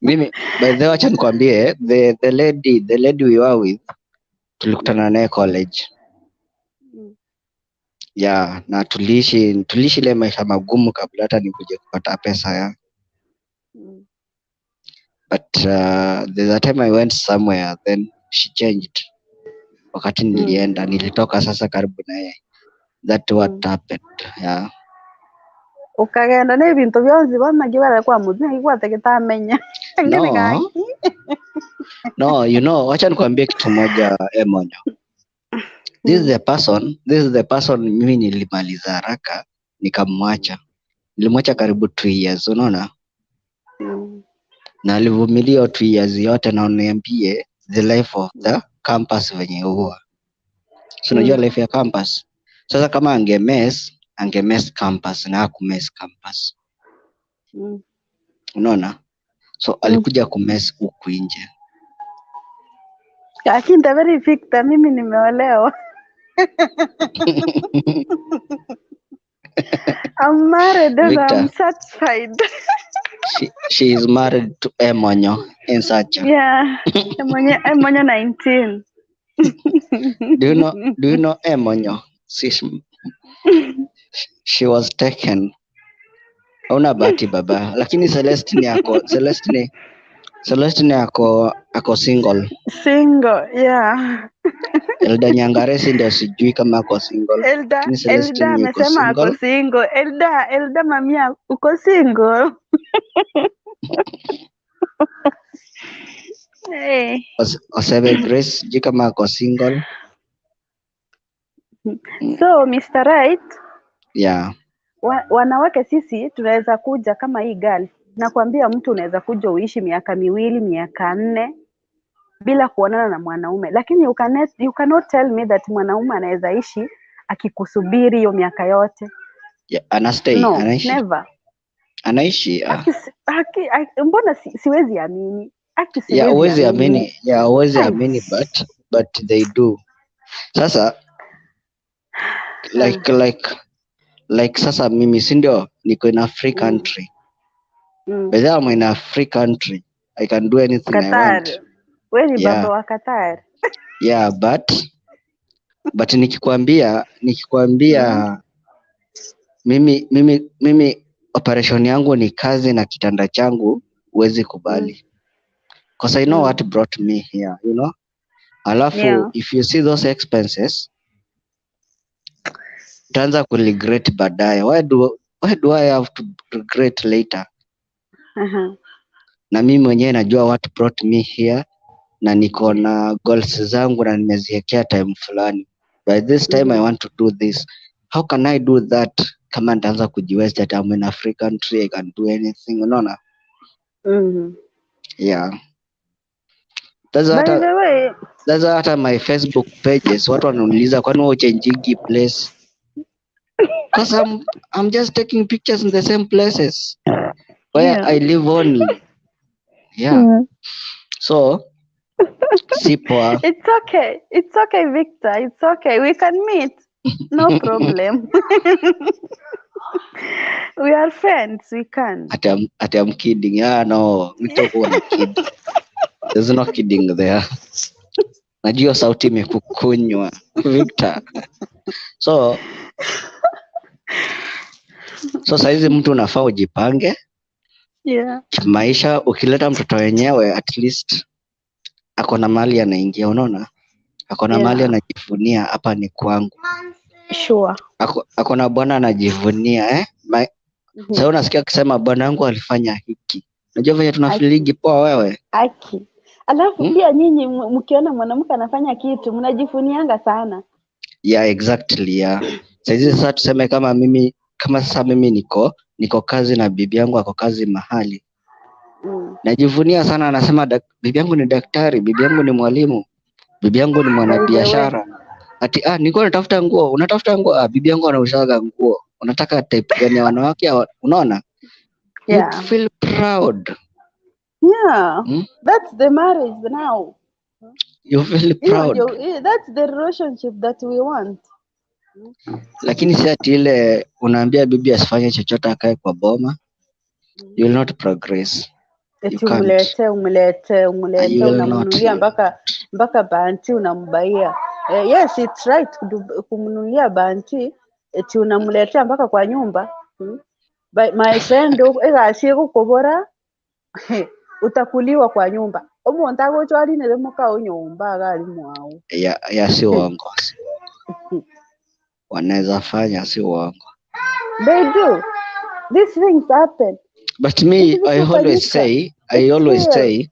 Mimi by the way, acha nikwambie the lady we were with tulikutana naye college. Yeah, na tuliishi ile maisha magumu kabla hata nikuje kupata pesa, yeah. But there's a time I went somewhere, then she changed. Wakati nilienda nilitoka sasa karibu na yeye. That what happened. Yeah. Ukagenda na ibintu byonse bana kwa muthi igwate gitamenya. Ngene No, gaki. no, wacha nikwambie kitu moja, Emonyo. This is the person, this is the person mimi nilimaliza haraka nikamwacha. Nilimwacha karibu 2 years, unaona? Na alivumilia hiyo 2 years yote, na uniambie the life of the campus venye huwa. So unajua life ya campus. Sasa kama angemess campus na hakumess campus. Unaona? So alikuja kumess huku nje. Lakini very Victor, mimi nimeolewa. I'm married and Victor, I'm satisfied. she is married to Emonyo in Sacha. Yeah. Emonyo 19. Do you know Emonyo? She was taken. Hauna bahati baba. Lakini Celestine ako single. Single, yeah. Elda Nyangaresi ndio sijui kama ako single. Elda, Lakini Elda Celestine yuko amesema ako single. single. Elda, Elda mamia, uko single? Hey. Osebe Grace sijui kama ako single. So Mr. Right, Yeah. wanawake sisi tunaweza kuja kama hii girl. Nakwambia mtu unaweza kuja uishi miaka 2 miaka 4 bila kuonana na mwanaume, lakini you cannot tell me that mwanaume anaweza ishi akikusubiri hiyo miaka yote. Yeah, anastay, No, anaishi. never. Anaishi. Ah. Aki, aki, aki, mbona siwezi amini? Aki Yeah, siwezi huwezi amini. amini. Yeah, huwezi Ai. amini, but they do. Sasa like sasa mimi, si ndio niko in a free country. By the way, I'm in a free country. I can do anything I Qatar. want. We ni Yeah. baba wa Qatar. Yeah, but nikikwambia mimi operation yangu ni kazi na kitanda changu, huwezi kubali. Cause I know what brought me here. Alafu if you see those expenses, utaanza kuregret baadaye. Why do I have to regret later? Na mimi mwenyewe najua what brought me here, na niko na goals zangu na nimeziwekea time fulani. By this time I want to do this. How can I do that kama nitaanza kujiwaste that I'm in a free country, I can do anything, unaona? Yeah. That's By hata the way, that's hata my Facebook pages watu wananiuliza, kwani wewe uchangeingi place? Cause I'm just taking pictures in the same places where I live only. Yeah. So si poa. It's okay. It's okay, Victor. It's okay. We can meet. No problem. We are friends. We can. Ati I'm kidding. Yeah, no, mtu na kid. There's no kidding there. Najua sauti imekukunywa, Victor. So So saizi mtu unafaa ujipange Yeah. kimaisha. Ukileta mtoto wenyewe at least ako na mali anaingia, unaona, ako na mali Yeah. anajivunia, hapa ni kwangu. Sure. Ako na bwana anajivunia eh? Sasa unasikia akisema bwana wangu alifanya hiki. Unajua venye Aki. tunafiligi poa wewe Aki. Alafu hmm? pia nyinyi mkiona mwanamke anafanya kitu mnajifunianga sana. Yeah, exactly, yeah. Saizi sasa tuseme kama mimi, kama sasa mimi niko kazi na bibi yangu ako kazi mahali, najivunia sana, anasema bibi yangu ni daktari, bibi yangu ni mwalimu, bibi yangu ni By the way. mwanabiashara. Ati nilikuwa natafuta nguo, unatafuta nguo? Ah, bibi yangu anauzaga nguo. Unataka type gani ya wanawake? Unaona? You Yeah. feel proud. Yeah. Hmm? That's the marriage now. You feel Hiyo proud. ndio that's the relationship that we want. Lakini si ati ile unaambia bibi asifanye chochote akae kwa boma. You will not progress. You Eti can't. umlete umlete umlete You will not. unamnunulia mpaka banti unambaia. Yes, it's right kumnunulia banti eti unamletea mpaka kwa nyumba. But my friend egasi gukubora utakuliwa kwa nyumba omuntu agochwarinire mukao nyumba agali mwao. Ya si uongo. Wanaweza fanya, si uongo. They do. These things happen. But me, Hizi vitu I always hufanyika. say, I It's always real. say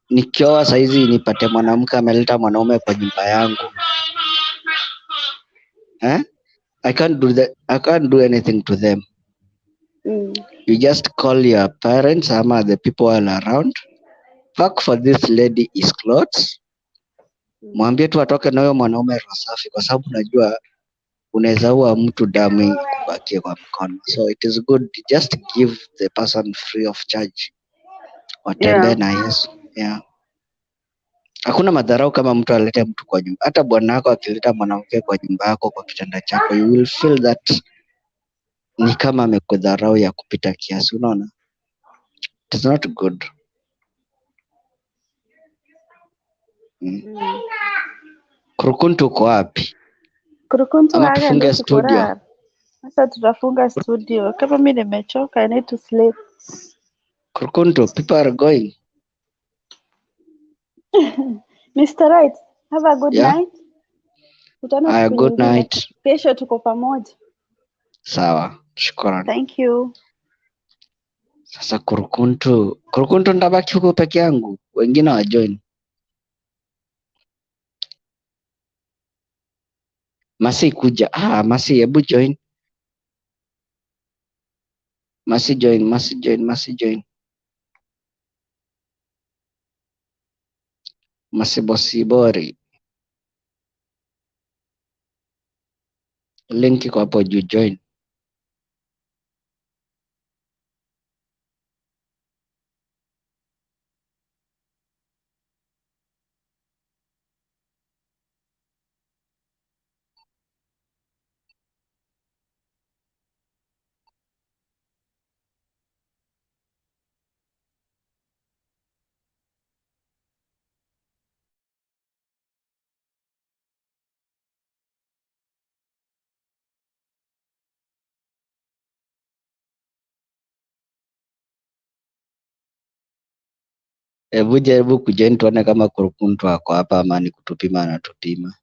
nikioa saizi nipate mwanamke ameleta mwanaume kwa nyumba yangu. Eh? I can't do that. I can't do anything to them. You just call your parents ama the people all around. Pack for this lady is clothes. Mwambie tu atoke na huyo mwanaume roho safi, kwa sababu unajua unaweza ua mtu damu ikubakie kwa mkono. So it is good to just give the person free of charge. Watembee Yeah. na Yesu. Yeah. Hakuna madharau kama mtu alete mtu kwa nyumba. Hata bwana wako akileta mwanamke kwa nyumba yako kwa kitanda chako, you will feel that ni kama amekudharau ya kupita kiasi, unaona? It is not good. Kurukuntu uko wapi? Kurukuntu Ama aga tufunge ndo studio? tukurara. Sasa tutafunga studio. Kama mi nimechoka, I need to sleep. Kurukuntu, people are going. Mr. Right, have a good Yeah. night. Tutana Aya, siku good nyingine. night. Kesho tuko pamoja. Sawa, shukrani. Thank you. Sasa Kurukuntu, Kurukuntu ndabaki huko peke yangu, wengine wajoin. Masi kuja. Masi, hebu join. Masi join, Masi join, Masi join. Masi Bosibori. Link iko hapo juu, join. Hebu jaribu kujoin tuone kama Kurukuntu ako hapa ama ni kutupima anatupima.